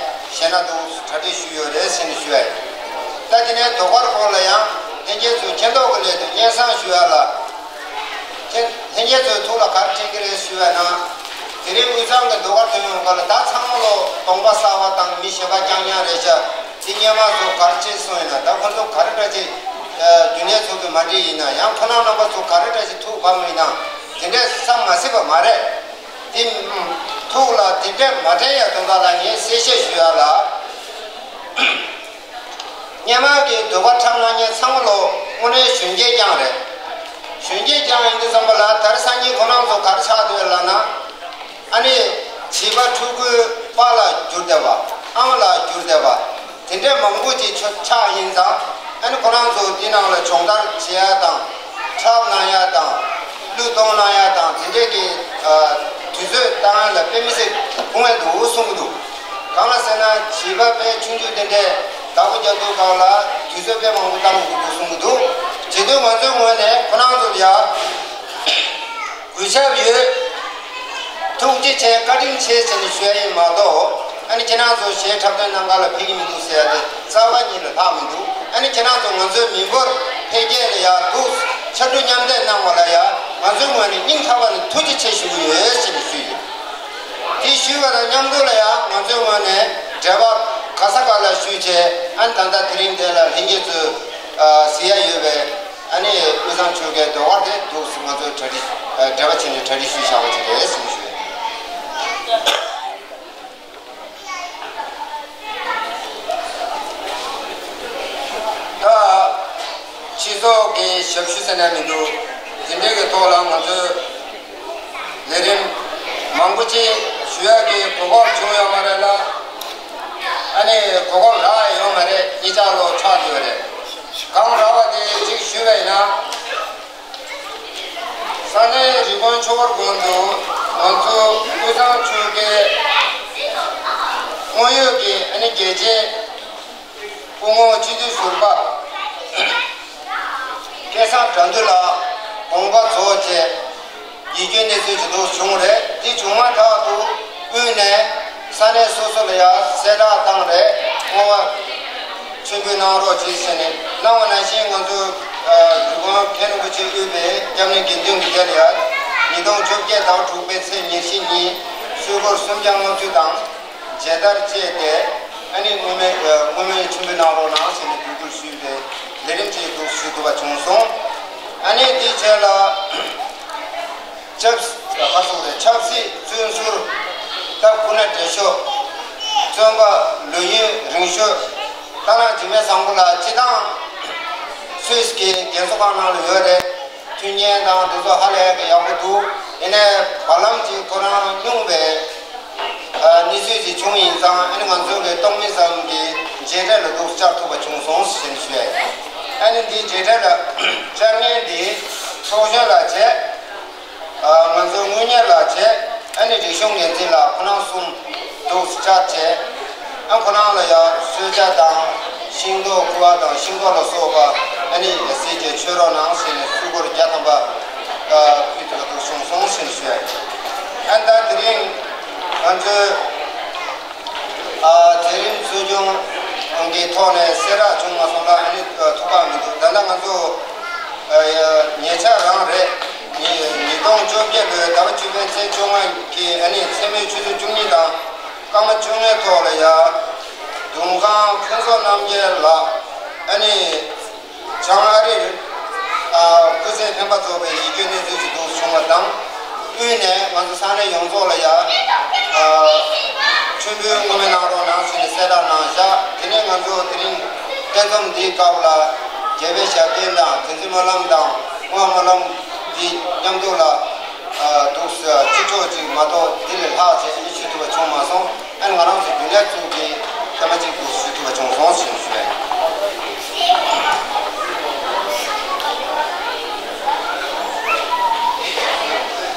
གཞས་སྣ་དུ་གྲ་སྒྲིག་ཞུས་ཡོད་རེད་ཟེར་ནས་ཞུ་ཡ་ཡིན། ད་དེ་ནས་ཟློས་གར་སྐོར་ལ་ཡང་ལྷན་རྒྱས་ཚོས་མཁྱེན་རྟོགས་ཀྱི་སླད་དུ་སྙན་སེང་ཞུ་ཡ་ལ། ཁྱེད་ལྷན་རྒྱས་ཚོའི་ཐུགས་ལ་ག་རེ་དྲན་གྱི་རེད་ཞུ་བ་ན། དེ་རིང་དབུས་གཙང་གི་ཟློས་གར་ཐོན་ཡོང་སྐབས་ལ་ད་ཚང་མ་ལོ་གདོང་པ་གསར་བ་དང་མི་གཞན་པ་རྐྱང་རྐྱང་རེད་ཤག་དེ་སྔོན་མ་ཚོ་ག་རེ་བྱས་སོང་ཡིན་ན་ད་ཁོ་ཚོ་ག་རེ་འདྲ་ཅིག་རྒྱུན་ལས་ཚོ་གི་མ་འགྲིག་ཡིན་ན་ཡང་ཁོ་རང་རྣམ་པ་ཚོ་ག་རེ་འདྲ་ཅིག་ཐུགས་ཕམ་ཡིན་ན་དེ་འདྲས་བསམ་མ་སྲིད་པ་མ་རེད། དེ་ཐུགས་ལ་དེ་འདྲས་མ་དྲན་ཡ་དོན་དག་ལ་ངས་གསལ་བཤད་ཞུ་ཡ་ལ། སྔོན་མ་གི་ཟློས་གར་འཁྲབ་གནང་མཁན་ཚང་མ་ལོ་དངོས་གནས་གཞོན་སྐྱེས་རྐྱང་རེད། གཞོན་སྐྱེས་རྐྱང་ཡིན་དུས་ཙམ་པ་ལ་དེང་སང་ཉིན་ཁོ་རང་ཚོ་ག་རེ་ཆགས་བསྡད་ལབ་ན། ཨ་ནི་བྱིས་པ་ཕྲུ་གུའི་པཱ་ལགས་གྱུར་བསྡད་པ། ཨང་ལགས་གྱུར་བསྡད་པ། དེ་འདྲས་མང་པོ་ཅིག་ཆགས་ཡིན་ཙང་། ཨ་ནི་ཁོ་རང་ཚོ་འདི་ནང་ལ་སྦྱོང་བརྡར་བྱེད་ཡ་དང་། འཁྲབ་གནང་ཡ་དང་། གླུ་གཏོང་གནང་ཡ་དང་དེ་འདྲས་ཀྱི་ཨ་དུས་ཚོད་བཏང་ཡ་ལ་དཔེ་མི་སྲིད་དགོངས་ཡ་འདུག་གསུང་གི་འདུག་གང་ལ་ཟེར་ན་བྱིས་པ་དཔེ་ཆུང་ཆུང་དེ་འདྲས་བདག་པོ་རྒྱག་དུས་སྒང་ལ་དུས་ཚོད་དཔེ་མང་པོ་བཏང་དགོས་འདུག་གསུང་གི་འདུག་བྱེད་དུས་ང་ཚོའི་ངོས་ནས་ཁོ་རང་ཚོ་ལ་ཡ། གུས་ཞབས་ཡོད། ཐུགས་རྗེ་ཆེ་བཀའ་དྲིན་ཆེ་ཟེར་ནས་ཞུ་ཡ་ཡིན་མ་གཏོགས། ཨ་ནི་ཁྱེད་རང་ཚོ་གཞས་འཁྲབ་སྟོན་གནང་ག་ལ་ཕེབས་ཀྱི་མི་འདུག་ཟེར་ཡ་དེ་རྩ་བ་ཉིད་ལ་ལྷག་མི་འདུག་ཨ་ནི་ཁྱེད་རང་ཚོ་ང་ཚོའི་མི་འབོར་འཕེལ་རྒྱས་ལ་ཡ་འདུག་ཕྱར་གྲུ་མཉམ་འདེགས་གནང་བ་ལ་ཡ་ང་ཚོའི་ངོས་ནས་སྙིང་ཐག་པ་ནས་ཐུགས་རྗེ་ཆེ་ཞུ་གི་ཡོད་ཟེར་ནས་ཞུས་ཡོད། དེ་ཞུས་པ་དང་མཉམ་དུ་ལ་ཡ་ང་ཚོའི་ངོས་ནས་འབྲེལ་བ་ག་ས་ག་ལ་ཞུས་བྱས། ཨ་ནི་ད་ལྟ་དེ་རིང་འདི་ལ་ལྷན་རྒྱས་ཚོས་གཟིགས་ཡ་ཡོད་པའི། ཨ་ནི་དབུས་གཙང་ཆོལ་ཁའི་ཟློས་གར་དེ་འདུག་སེ་ང་ཚོས་གྲ་སྒྲིག་ཨ་འབྲེལ་བ་བྱས་ནས་གྲ་སྒྲིག་ཞུས་བཞག་པ་དེ་རེད་གསུངས་ཞུ། ད་སྤྱི་ཚོགས་ཀྱི་ཞབས་ཞུ་ཟེར་ན་མི་འདུག་དེ་འདྲའི་གི་ཐོག་ལ་ང་ཚོས་ལས་རིམ་མང་པོ་ཅིག་ཞུ་ཡག་གི་གོ་སྐབས་བྱུང་ཡོད་མ་རེད་ལ། ཨ་ནི་གོ་སྐབས་རག་ཡོད་མ་རེད། གཉིས་ཆ་ལོ་ཆགས་ཡོད་རེད། གང་རག་པ་དེ་གཅིག་ཞུས་པ་ཡིན་ན། ས་གནས་རི་ཀོན་ཆོས་འཁོར་དགོན་དུ་ང་ཚོ་དབུས་གཙང་ཆོལ་ཁའི་དངོས་ཡོད་ཀྱི་ཨ་ནི་རྒྱལ་གཅེས་སྐུ་ངོ་སྤྱི་འཐུས་ཟུར་པ་སྐལ་བཟང་དགྲ་འདུལ་ལགས་དགོངས་པ་རྫོགས་རྗེས། ཡིད་སྐྱོའི་གནས་ཚུལ་ཇི་ལྟར་བྱུང་རེད། དེ་བྱུང་མ་ཐག་ཏུ་དབུས་ནས་ས་གནས་སོ་སོ་ལ་ཡང་གསལ་བསྒྲགས་བཏང་རེད། བསྔོ་བ་མཆོད་འབུལ་གནང་རོགས་གྱིས་ཟེར་ནས་གནང་བ་ནང་བཞིན། ང་ཚོ་ཨ་རི་ཀོན་མཁན་རིན་པོ་ཆེ་དབུས་པའི་སྐྱབས་གནས་དགེ་འདུན་གྱི་སྡེ་ལ་ཡང་ཉིས་སྟོང་བཅོ་བརྒྱད་ཟླ་བ་དྲུག་པའི་ཚེས་ཉེར་བཞི་ཉིན་གསོལ་སྒོར་སུམ་བརྒྱ་བསྔོ་ཚུལ་དང་། མཇལ་དར་བཅས་ཏེ། ཨ་ནི་བསྔོ་སྨོན་ཨ་བསྔོ་སྨོན་མཆོད་འབུལ་གནང་རོགས་གནང་ཟེར་ནས་འབོད་སྐུལ་ཞུས་པའི་ལས་རིམ་ཅིག་འདུག་ཞུ་ཐུབ་པ་བྱུང་སོང་། ཨ་ནི་དེའི་རྗེས་ལ་ཆབ་ཁ་སོགས་རེད། ཆབ་སྲིད་བཙོན་ཟུར་སྟབས་ཁུ་ན་བགྲེས་ཤོས་བཙོན་པ་ལོ་ཡུན་རིང་ཤོས་ཏཱ་ལ་འཇིགས་མེད་བཟང་པོ་ལགས་སྤྱི་བཏང་སུད་སི་གི་རྒྱལ་ཚོགས་ཁང་ནང་ལ་ཡོད་རེད། མཐུན་རྐྱེན་དང་དེ་ཚོ་ཧ་ལས་ཀྱི་ཡག་པོ་འདུག་ཡིན་ནའི་བར་ལམ་གྱི་ཁོ་རང་སྙུང་བའི་ཨ་གནས་ཚུལ་ཞིག་བྱུང་ཡིན་ཙང་། ཨ་ནི་ང་ཚོ་གི་གཏོང་མི་ཙམ་གྱི་མཇལ་འཕྲད་ལ་འདུག་བཅར་ཐུབ་པ་བྱུང་སོང་ཞེས་ཞུ་ཡ་ཡིན། ཨ་ནི་འདིའི་མཇལ་འཕྲད་ལ་བཅར་མཁན་འདི་ཚོགས་གཞོན་ལགས་བྱས། ཨ་ང་ཚོ་དངུལ་གཉེར་ལགས་བྱས། ཨ་ནི་རིག་གཞུང་འགན་འཛིན་ལགས་ཁོ་རང་གསུམ་འདུག་བཅར་བྱས། ཨ་ཁོ་རང་ལ་ཡང་གསོལ་ཇ་དང་ཤིང་ཏོག་ཁུ་བ་དང་ཤིང་ཏོག་ལ་སོགས་པ་ཨ་ནི་ཡ་སྲིད་ཀྱི་མཆོད་རོགས་གནང་ཟེར་ནས་གསོལ་སྒོར་བརྒྱ་ཐམ་པ་ཨ་ཕུལ་ཐུབ་པ་འདུག་བྱུང་སོང་ཟེར་ནས་ཞུ་ཡ་ཡིན། ཨ་ད་དེ་རིང་ང་ཚོའི་ཨ་མཛད་རིམ་གཙོ་སྐྱོང་ ཁོང་གི་ཐོག་ནས་གསལ་བསྒྲགས་བྱུང་མ་སོང་ལ། ཨ་ནི་ཐུགས་ཁག་མི་འདུག་ད་ལྟ་ང་ཚོ་ཉེ་ཆར་རང་རེད། ཉིས་ཉིས་སྟོང་བཅོ་བརྒྱད་ལོའི་ཟླ་བ་བཅུ་པའི་ཚེས་བཅོ་ལྔ་གི་ཨ་ནི་མཚན་མོའི་ཆུ་ཚོད་བཅུ་གཉིས་དང་སྐར་མ་བཅོ་ལྔའི་ཐོག་ལ་ཡ། ལྡུམ་ཁང་ཕུན་ཚོགས་རྣམ་རྒྱལ་ལགས། ཨ་ནི། བྱང་ཨ་རིར། ཨ། སྐུ་ཚེ་འཕེན་པ་ཚོགས་པའི་ཡིད་སྐྱོའི་གནས་ཚུལ་ཞིག་འདུག་བྱུང་བ་དང་། དབུས་ནས་ང་ཚོ་ས་གནས་ཡོངས་རྫོགས་ལ་ཡ། ཨ། མཆོད་འབུལ་བསྔོ་སྨོན་གནང་རོགས་གནང་ཟེར་ནས་གསལ་བསྒྲགས་གནང་བཞག་དེ་ནས་ང་ཚོ་དེ་རིང་ཐེ་ཚོམ་འདིའི་སྐབས་ལ་རྒྱལ་བའི་ཞབས་བརྟན་དང་དོན་གཟིགས་སྨོན་ལམ་དང་བསྔོ་བ་སྨོན་ལམ་འདི་མཉམ་དུ་ལ། ཨ། འདུག་སེ་ཅི་ལྕོགས་ཅིག་མ་གཏོགས་དེ་ལས་ལྷག་ཅིག་ཨ་ནི་ཞུ་ཐུབ་པ་བྱུང་མ་སོང་། ཨ་ནི་ང་རང་ཚོ་རྒྱུན་ལས་ཚོགས་ཀྱི་སྐར་མ་གཅིག་ཏུ་ཞུ་ཐུབ་པ་བྱུང་སོང་ཞེས་ཞུ་བས།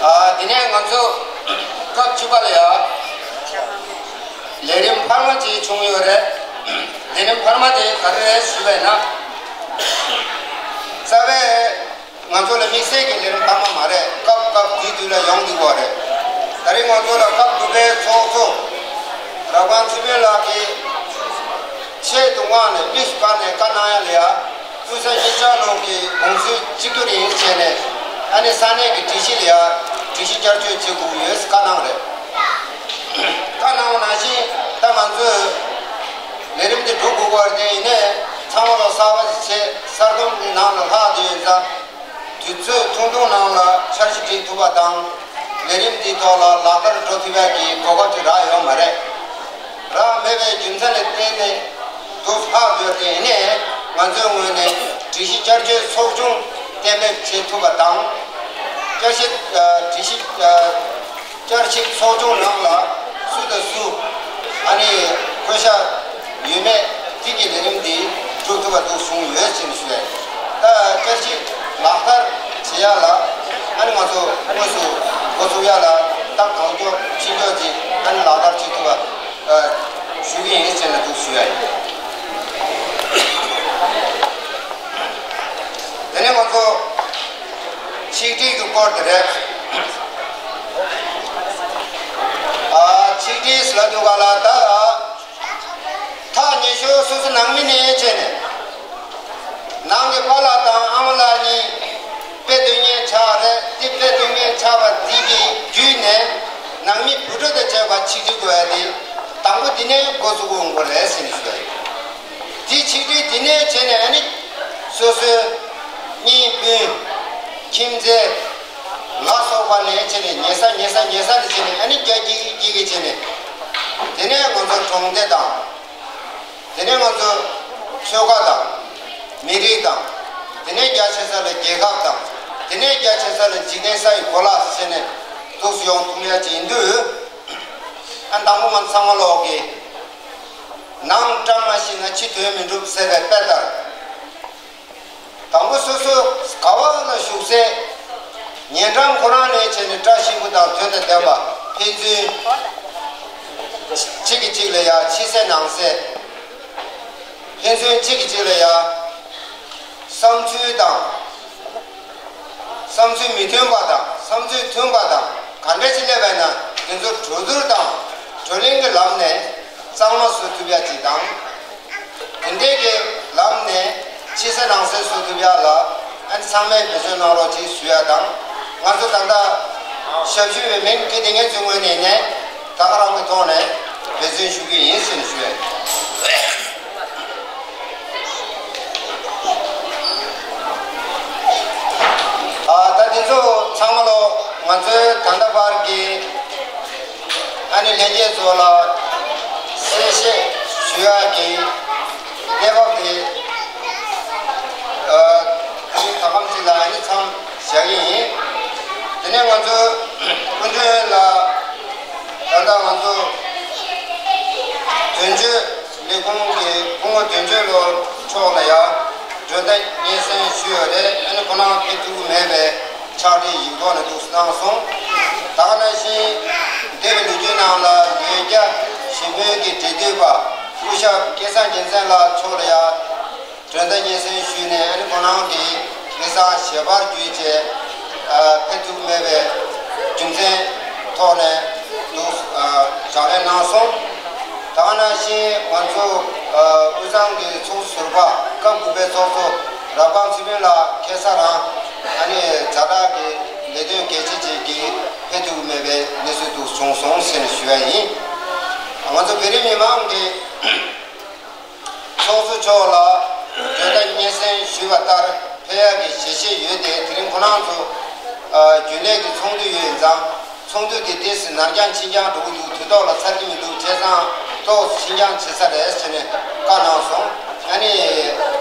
ཨ། དེ་ནས་ང་ཚོ་སྐབས་བཅུ་པ་ལ་ཡ་ལས་རིམ་འཕར་མ་ཅིག་བྱུང་ཡོད་རེད། ལས་རིམ་འཕར་མ་དེ་ག་རེ་རེད་ཞུ་བས་ན། རྩ་བའི། ང་ཚོ་ལ་དམིགས་བསལ་གྱི་ལས་རིམ་འཕར་མ་མ་རེད། སྐབས་སྐབས་དུས་དུས་ལ་ཡོང་འདུག་པ་རེད། ད་རེས་ང་ཚོ་ལ་སྐབས་དགུ་པའི་ཚོགས་གཙོ་རབ་དབང་ཚེ་དཔོན་ལགས་ཀྱིས་ཆེད་དུ་མངགས་ནས་དམིགས་སུ་བཀར་ནས་བཀའ་གནང་ཡ་ལ་ཡ། དབུས་ས་གཉིས་ཆར་ལུང་གི་གུང་སྲོལ་གཅིག་གྱུར་ཡིན་བྱས་ནས་ཨ་ནི་ས་གནས་ཀྱི་སྒྲིག་གཞི་ལ་ཡ་སྒྲིག་གཞི་བསྐྱར་བཅོས་བྱེད་དགོས་ཀྱི་ཡོད་བཀའ་གནང་རེད། བཀའ་གནང་བ་ནང་བཞིན་ད་ང་ཚོས་ལས་རིམ་འདི་སྒྲུབ་དགོས་པར་བརྟེན་ཡིན་ནའི་ཚང་མ་ལ་གསར་པ་ཞིག་བྱས་གསར་སྡོམ་གྱི་ནང་ལ་ལྷག་བསྡད་ཡོད་ཙང་། དུས་ཚོད་ཐུང་ཐུང་ནང་ལ་འཆར་གཞི་སྒྲིག་ཐུབ་པ་དང་། ལས་རིམ་འདིའི་ཐོག་ལ་ལག་བསྟར་འགྲོ་ཐུབ་ཡག་གི་གོ་སྐབས་ཅིག་རག་ཡོད་མ་རེད། རག་མེད་པའི་རྒྱུ་མཚན་ལ་བརྟེན་ནས་འདུག་ལྷག་ཡོད་དེ་ཡིན་ནའི་ང་ཚོའི་ངོས་ནས་སྒྲིག་གཞི་བསྐྱར་བཅོས་ཚོགས་ཆུང་གཏན་འབེབས་བྱེད་ཐུབ་པ་དང་། བསྐྱར་ཞིབ་ཨ། སྒྲིག་གཞི་ཨ། བསྐྱར་ཞིབ་ཚོགས་ཆུང་ནང་ལ་སུ་དང་སུ་ཨ་ནི་བསྐོ་བཞག་ཡོད་མེད་དེ་གི་ལས་རིམ་འདི་གྲུབ་ཐུབ་པ་འདུག་བྱུང་ཡོད་ཅེས་ཞུ་བས། ད་བསྐྱར་ཞིབ་ལག་བསྟར་བྱེད་ཡ་ལ་ཨ་ནི་ང་ཚོ་དངོས་སུ་འགོ་ཚུགས་ཡ་ལ་ད་གང་མགྱོགས་ཕྱིན་མགྱོགས་ཀྱིས་ཨ་ནི་ལག་བསྟར་བྱེད་ཐུབ་པ་ཞུ་གི་ཡིན་ཅེས་ལ་འདུག་ཞུ་ཡ་ཡིན། དེ་ནས་ང་ཚོ་ཆིག་སྒྲིལ་གྱི་སྐོར་དེ་རེད། ཨ། ཆིག་སྒྲིལ་ཟེར་ལབ་དུས་ག་ལ་ད་ཐག་ཉེ་ཤོས་སོ་སོ་ནང་མི་ནས་བྱས་ནས་ནང་གི་པཱ་ལགས་དང་ཨ་མ་ལགས་གཉིས་དཔེ་སྟོན་མཁན་ཆགས་རེད། དེ་དཔེ་སྟོན་མཁན་ཆགས་པ་དེ་གི་བརྒྱུད་ནས་ནང་མི་བུ་ཕྲུག་དང་བཅས་པ་ཆིག་སྒྲིལ་དགོས་ཡ་དེ་དང་པོ་དེ་ནས་འགོ་བཙུགས་དགོས་རེད་ཟེར་ནས་ཞུ་ཡ་ཡིན། དེ་ཆིག་སྒྲིལ་དེ་ནས་བྱས་ནས་ཨ་ནི་སོ་སོའི་གཉེན་སྤུན་ཁྱིམ་མཚེས་ལ་སོགས་པ་ནས་བྱས་ནས་ཉེ་ས་ཉེ་ས་ཉེ་ས་ནས་བྱས་ནས་ཨ་ནི་རྒྱ་སྐྱེད་སྐྱེད་ཀྱི་བྱས་ནས་དེ་ནས་ང་ཚོ་གྲོང་སྡེ་དང་། དེ་ནས་ང་ཚོ་ཆོལ་ཁ་དང་། མི་རིགས་དང་། དེ་ནས་རྒྱ་ཆེ་ས་ལ་རྒྱལ་ཁབ་དང་། དེ་ནས་རྒྱ་ཆེ་ས་ལ་འཇིག་རྟེན་ས་ཡི་གོ་ལ་བྱས་ནས་འདུག་སེ་ཡོང་ཐུབ་ཡ་ཅིག་ཡིན་དུས། ཨ། དང་པོ་ང་ཚང་མ་ལོག་གི། ནང་བཀྲ་མ་ཤིས་ན་ཕྱི་དོན་མི་འགྲུབ་ཟེར་བའི་དཔེ་ལྟར། དང་པོ་སོ་སོ་ག་བ་ལ་བཞུགས་སའི་ཉེ་འགྲམ་ཁོ་རང་ནས་བྱས་ནས་བཀྲ་ཤིས་པོ་དང་དོན་དང་ལྡན་པ། ཕན་ཚུན་གཅིག་གིས་གཅིག་ལ་ཡ་ཕྱི་གསལ་ནང་གསལ། ཕན་ཚུན་གཅིག་གིས་གཅིག་ལ་ཡ་བསམ་ཚུལ་དང་། བསམ་ཚུལ་མི་མཐུན་པ་དང་བསམ་ཚུལ་མཐུན་པ་དང་ག་འདྲ་ཞིག་སླེབས་པ་ཡིན་ན་དེ་ཚོ་གྲོས་བསྡུར་དང་བགྲོ་གླེང་གི་ལམ་ནས་གཙང་མ་བཟོ་ཐུབ་ཡ་ཅིག་དང་། དེ་འདྲའི་གི་ལམ་ནས་ཕྱི་གསལ་ནང་གསལ་བཟོ་ཐུབ་ཡ་ལ་ཨ་ནི་ཚང་མས་འབད་བརྩོན་གནང་རོགས་ཅིག་ཞུ་ཡ་དང་། ང་ཚོ་ད་ལྟ་ཞབས་ཞུ་བའི་མིང་དེ་དེ་ངས་ཚོའི་ངོས་ནས་ནས་ད་ག་རང་གི་ཐོག་ནས་འབད་བརྩོན་ཞུ་གི་ཡིན་ཟེར་ནས་ཞུ་ཡ་ཡིན། ཨ། ད་དེ་ཚོ་ཚང་མ་ལོ་ང་ཚོའི་ད་ལྟ་བར་གྱི་ཨ་ནི་ལྷན་རྒྱས་ཚོ་ལ་གསལ་བཤད་ཞུ་ཡག་གི་གནས་བབ་དེ། ཨ། ད་གམ་ཅིག་ལ་ཨ་ནི་མཚམས་བཞག་གི་ཡིན། དེ་ནས་ང་ཚོ་སྐུ་མགྲོན་ལ་ད་ལྟ་ང་ཚོ་དོན་གཅོད་ལས་ཁུངས་ཀྱི་སྐུ་ངོ་དོན་གཅོད་ལགས་མཆོག་ལ་ཡང་མགྲོན་བརྡ་སྙན་སེང་ཞུས་ཡོད་རེད། ཨ་ནི་ཁོ་རང་ཕེབས་ཐུབ་ཀྱི་མེད་པའི་ཕྱག་བྲིས་ཡིག་ཐོག་ནས་འདུག་གནང་སོང་། ད་ག་ནང་བཞིན་འདས་པའི་ལོ་རྒྱུས་ནང་ལ་ལས་རྒྱ་ཞན་པོའི་གི་འབྲེལ་མཐུད་པ་སྐུ་ཞབས་སྐལ་བཟང་རྒྱལ་མཚན་ལགས་མཆོག་ལ་ཡང་མགྲོན་བརྡ་སྙན་སེང་ཞུས་ནས། ཨ་ནི་ཁོ་རང་གི་སྐལ་བཟང་ཞལ་པར་བརྒྱུད་བྱས། ཨ། ཕེབས་ཐུབ་མེད་པའི་རྒྱུ་མཚན་ཐོག་ནས་འདུག་ཨ། ཕྱག་ལས་གནང་སོང་། ད་ག་ནང་བཞིན་ང་ཚོ་ དབུས་གཙང་གི་ཚོགས་ཟུར་པ་སྐབས་དགུ་པའི་ཚོགས་གཙོ་རབ་སྒང་ཚེ་ཕུན་ལགས་ཁ་སང་རང་ཨ་ནི་ཛ་དྲག་གི་ལས་དོན་གལ་ཆེ་ཅིག་གིས་ཕེབས་ཐུབ་མེད་པའི་གནས་ཚུལ་དུ་བྱུང་སོང་ཟེར་ཞུ་བ་ཡིན། ང་ཚོ་བོད་རིགས་མི་མང་གི་ཚོགས་གཙོ་མཆོག་ལ་བོད་ཟླ་སྙན་སེང་ཞུས་པ་ལྟར་ཕེབས་ཡག་གི་ཞལ་བཞེས་ཡོད་དེ། དེ་རིང་ཁོ་རང་ཚོ་རྒྱུན་ལས་ཀྱི་ཚོགས་འདུ་ཡོད་ཙང་། ཚོགས་འདུ་དེ་ཏོག་ཙམ་ནར་འགྱངས་ཕྱིན་འགྱངས་འགྲོ་གི་འདུག་དུས་ཐོག་ལ་ཚར་གྱི་མི་འདུག་བྱས་ཙང་ཏོག་ཙམ་ཕྱིན་འགྱངས་བྱེད་ས་རེད་ཟེར་ནས་བཀའ་གནང་སོང་། ཨ་ནི་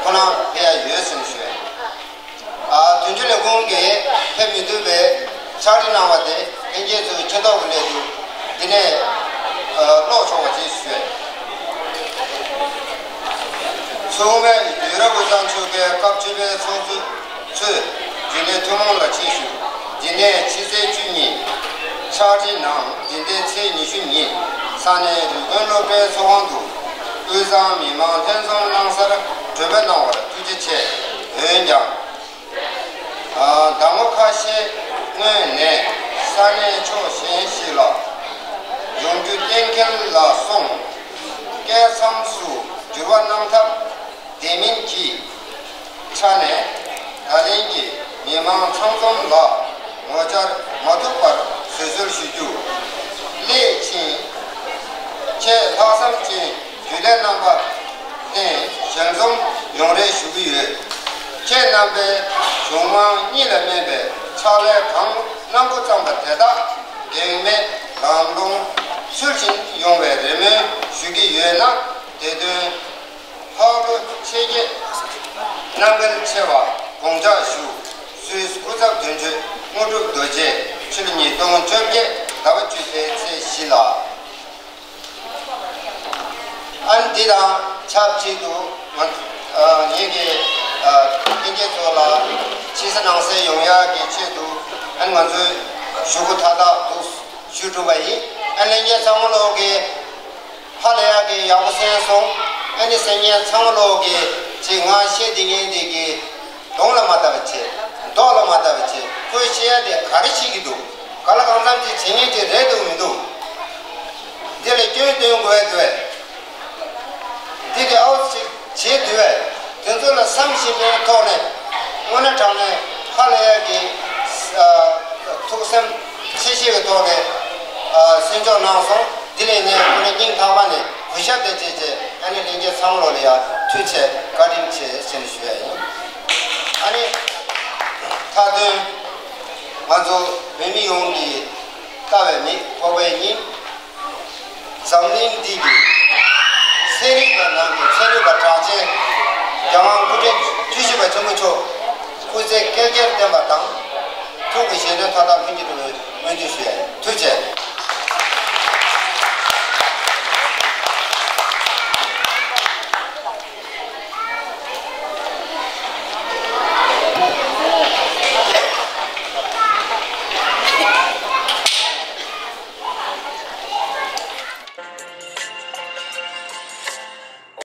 ཁོ་རང་ཕེབས་ཡག་ཡོད་ཟེར་ནས་ཞུས། ཨ་དོན་གཅོད་ལས་ཁུངས་ཀྱིས་ཕེབས་མི་ཐུབ་པའི་ཕྱག་བྲིས་གནང་བ་དེ་ལྷན་རྒྱས་ཚོས་མཁྱེན་རྟོགས་ཀྱི་སླད་དུ་འདི་ནས་ཀློག་ཆོག་པ་ཞིག་ཞུས། མཚུངས་མེད་ཡུ་རོབ་དབུས་གཙང་ཆོལ་ཁའི་སྐབས་བཅུ་པའི་ཚོགས་གཙོ་ཚོས་རྒྱུན་ལས་ཐུན་མོང་ལ་ཆེད་ཞུ། འདི་ནས་ཕྱི་ཚེས་བཅུ་གཉིས་ཕྱག་བྲིས་གནང་། འདི་ཟླའི་ཚེས་ཉི་ཤུ་ཉིན་ས་གནས་རུས་ཀོན་སློབ་གྲྭའི་ཚོགས་ཁང་དུ་དབུས་གཙང་མི་མང་ལྷན་འཛོམས་གནང་སར་མགྲོན་འབོད་གནང་བར་ཐུགས་རྗེ་ཆེ། འོན་ཀྱང་ཟླ་ངོ་ཁ་ཤས་སྔོན་ནས་ས་གནས་ཕྱོགས་གཞན་ཞིག་ལ་ཡོང་རྒྱུ་གཏན་འཁེལ་ལ་སོང་། སྐབས་མཚམས་སུ་འགྱུར་བ་གནང་ཐབས་བདེ་མིན་གྱི་ཆ་ནས་ད་ལན་གྱི་མི་མང་ཚང་འཛོམས་ལ་ངོ་བཅར་མ་ཐུབ་པར་བཟོད་གསོལ་ཞུ་རྒྱུ་སླད་ཕྱིན། ཁྱེད་ལྷག་བསམ་ཅན་རྒྱུན་ལས་རྣམ་པ་ལྷན་ཞལ་འཛོམས་ཡོང་རེ་ཞུ་གི་ཡོད། ཁྱེད་རྣམ་པས་གཞུང་མང་གཉིས་ལ་སྨན་པའི་ཕྱག་ལས་གང་གནང་དགོས་བསམ་པ་དེ་དག་གེགས་མེད་ལམ་ལྷོང་ཚུལ་བཞིན་ཡོང་བའི་རེ་སྨོན་ཞུ་གི་ཡོད་ན། དེ་དོན་ལྷག་བློ་ཆེ་བསྐྱེད་གནང་གལ་ཆེ་བ་དགོངས་འཇགས་ཞུ། སུད་སི་སྐུ་ཚབ་དོན་གཅོད་དངོས་གྲུབ་རྡོ་རྗེ། ཕྱི་ལོ་ཉིས་སྟོང་བཅོ་བརྒྱད་ཟླ་བ་བཅུ་པའི་ཚེས་བཞི་ལ། ཨ་ནི་འདི་དང་ཆབས་ཅིག་ཏུ་ང་ཨ་ངེད་ཀྱི་ཨ་ལྷན་རྒྱས་ཚོ་ལ་ཕྱི་གསལ་ནང་གསལ་ཡོང་ཡག་གི་ཆེད་དུ། ཨ་ནི་ང་ཚོའི་ཞུ་སྒོ་མཐའ་དག་ཏུ་ཞུ་གྲུབ་པ་ཡིན། ཨ་ནི་ལྷན་རྒྱས་ཚང་མ་ལོག་གི་ཧ་ལས་ཡག་གི་ཡག་པོ་གསན་སོང་། ཨ་ནི་གསན་མཁན་ཚང་མ་ལོག་གི་ཅིག་ང་བཤད་འདི་ངན་འདི་གི་གདོང་ལ་མ་ལྟ་བ་བྱེད། མདོག་ལ་མ་ལྟ་བ་བྱེད། ཁོས་བཤད་ཡ་དེ་ག་རེ་བཤད་ཀྱི་འདུག་ག་ལ་གང་འཚམ་ཅིག་བྱེད་ངེས་ཅིག་རེད་འདུག་མི་འདུག་འདི་ལ་སྐྱོན་འདོན་དགོས་ཡ་འདུག་གས། འདི་གི་ཨའུ་ཅིག་བྱེད་འདུག་གས། དེ་ཚོ་ལ་བསམ་ཤེས་པའི་ཐོག་ནས་དངོས་གནས་དྲང་གནས་ཧ་ལས་ཡ་གི་ཨ་ཐུགས་སེམས་ཆེ་བཞེས་ཀྱི་ཐོག་ནས་ཨ་གསན་འཇོག་གནང་སོང་། དེ་ལས་ངས་དངོས་གནས་སྙིང་ཐག་པ་ནས་གུས་ཞབས་དང་བཅས་བྱས། ཨ་ནི་ལྷན་རྒྱས་ཚང་མ་ལོག་ལ་ཡ་ཐུགས་རྗེ་ཆེ་བཀའ་དྲིན་ཆེ་ཟེར་ནས་ཞུ་ཡ་ཡིན། ཨ་ནི་མཐའ་དོན་ང་ཚོ་བོད་མི་ཡོངས་ཀྱི་ལྟ་བའི་མིག་ཕོག་པའི་ཉིན། འཛམ་གླིང་འདི་གི་ཚན་རིག་པ་ནང་གི་ཚན་རིག་པ་གྲགས་ཅན་རྒྱལ་དབང་སྐུ་ཕྲེང་བཅུ་བཞི་པ་ཆེན་པོ་མཆོག་སྐུ་ཚེ་བསྐལ་བརྒྱར་བརྟན་པ་དང་། ཐུགས་ཀྱི་བཞེད་དོན་མཐའ་དག་ལྷུན་གྱིས་འགྲུབ་པའི་སྨོན་འདུན་ཞུ་ཡ་ཡིན། ཐུགས་རྗེ་ཆེ།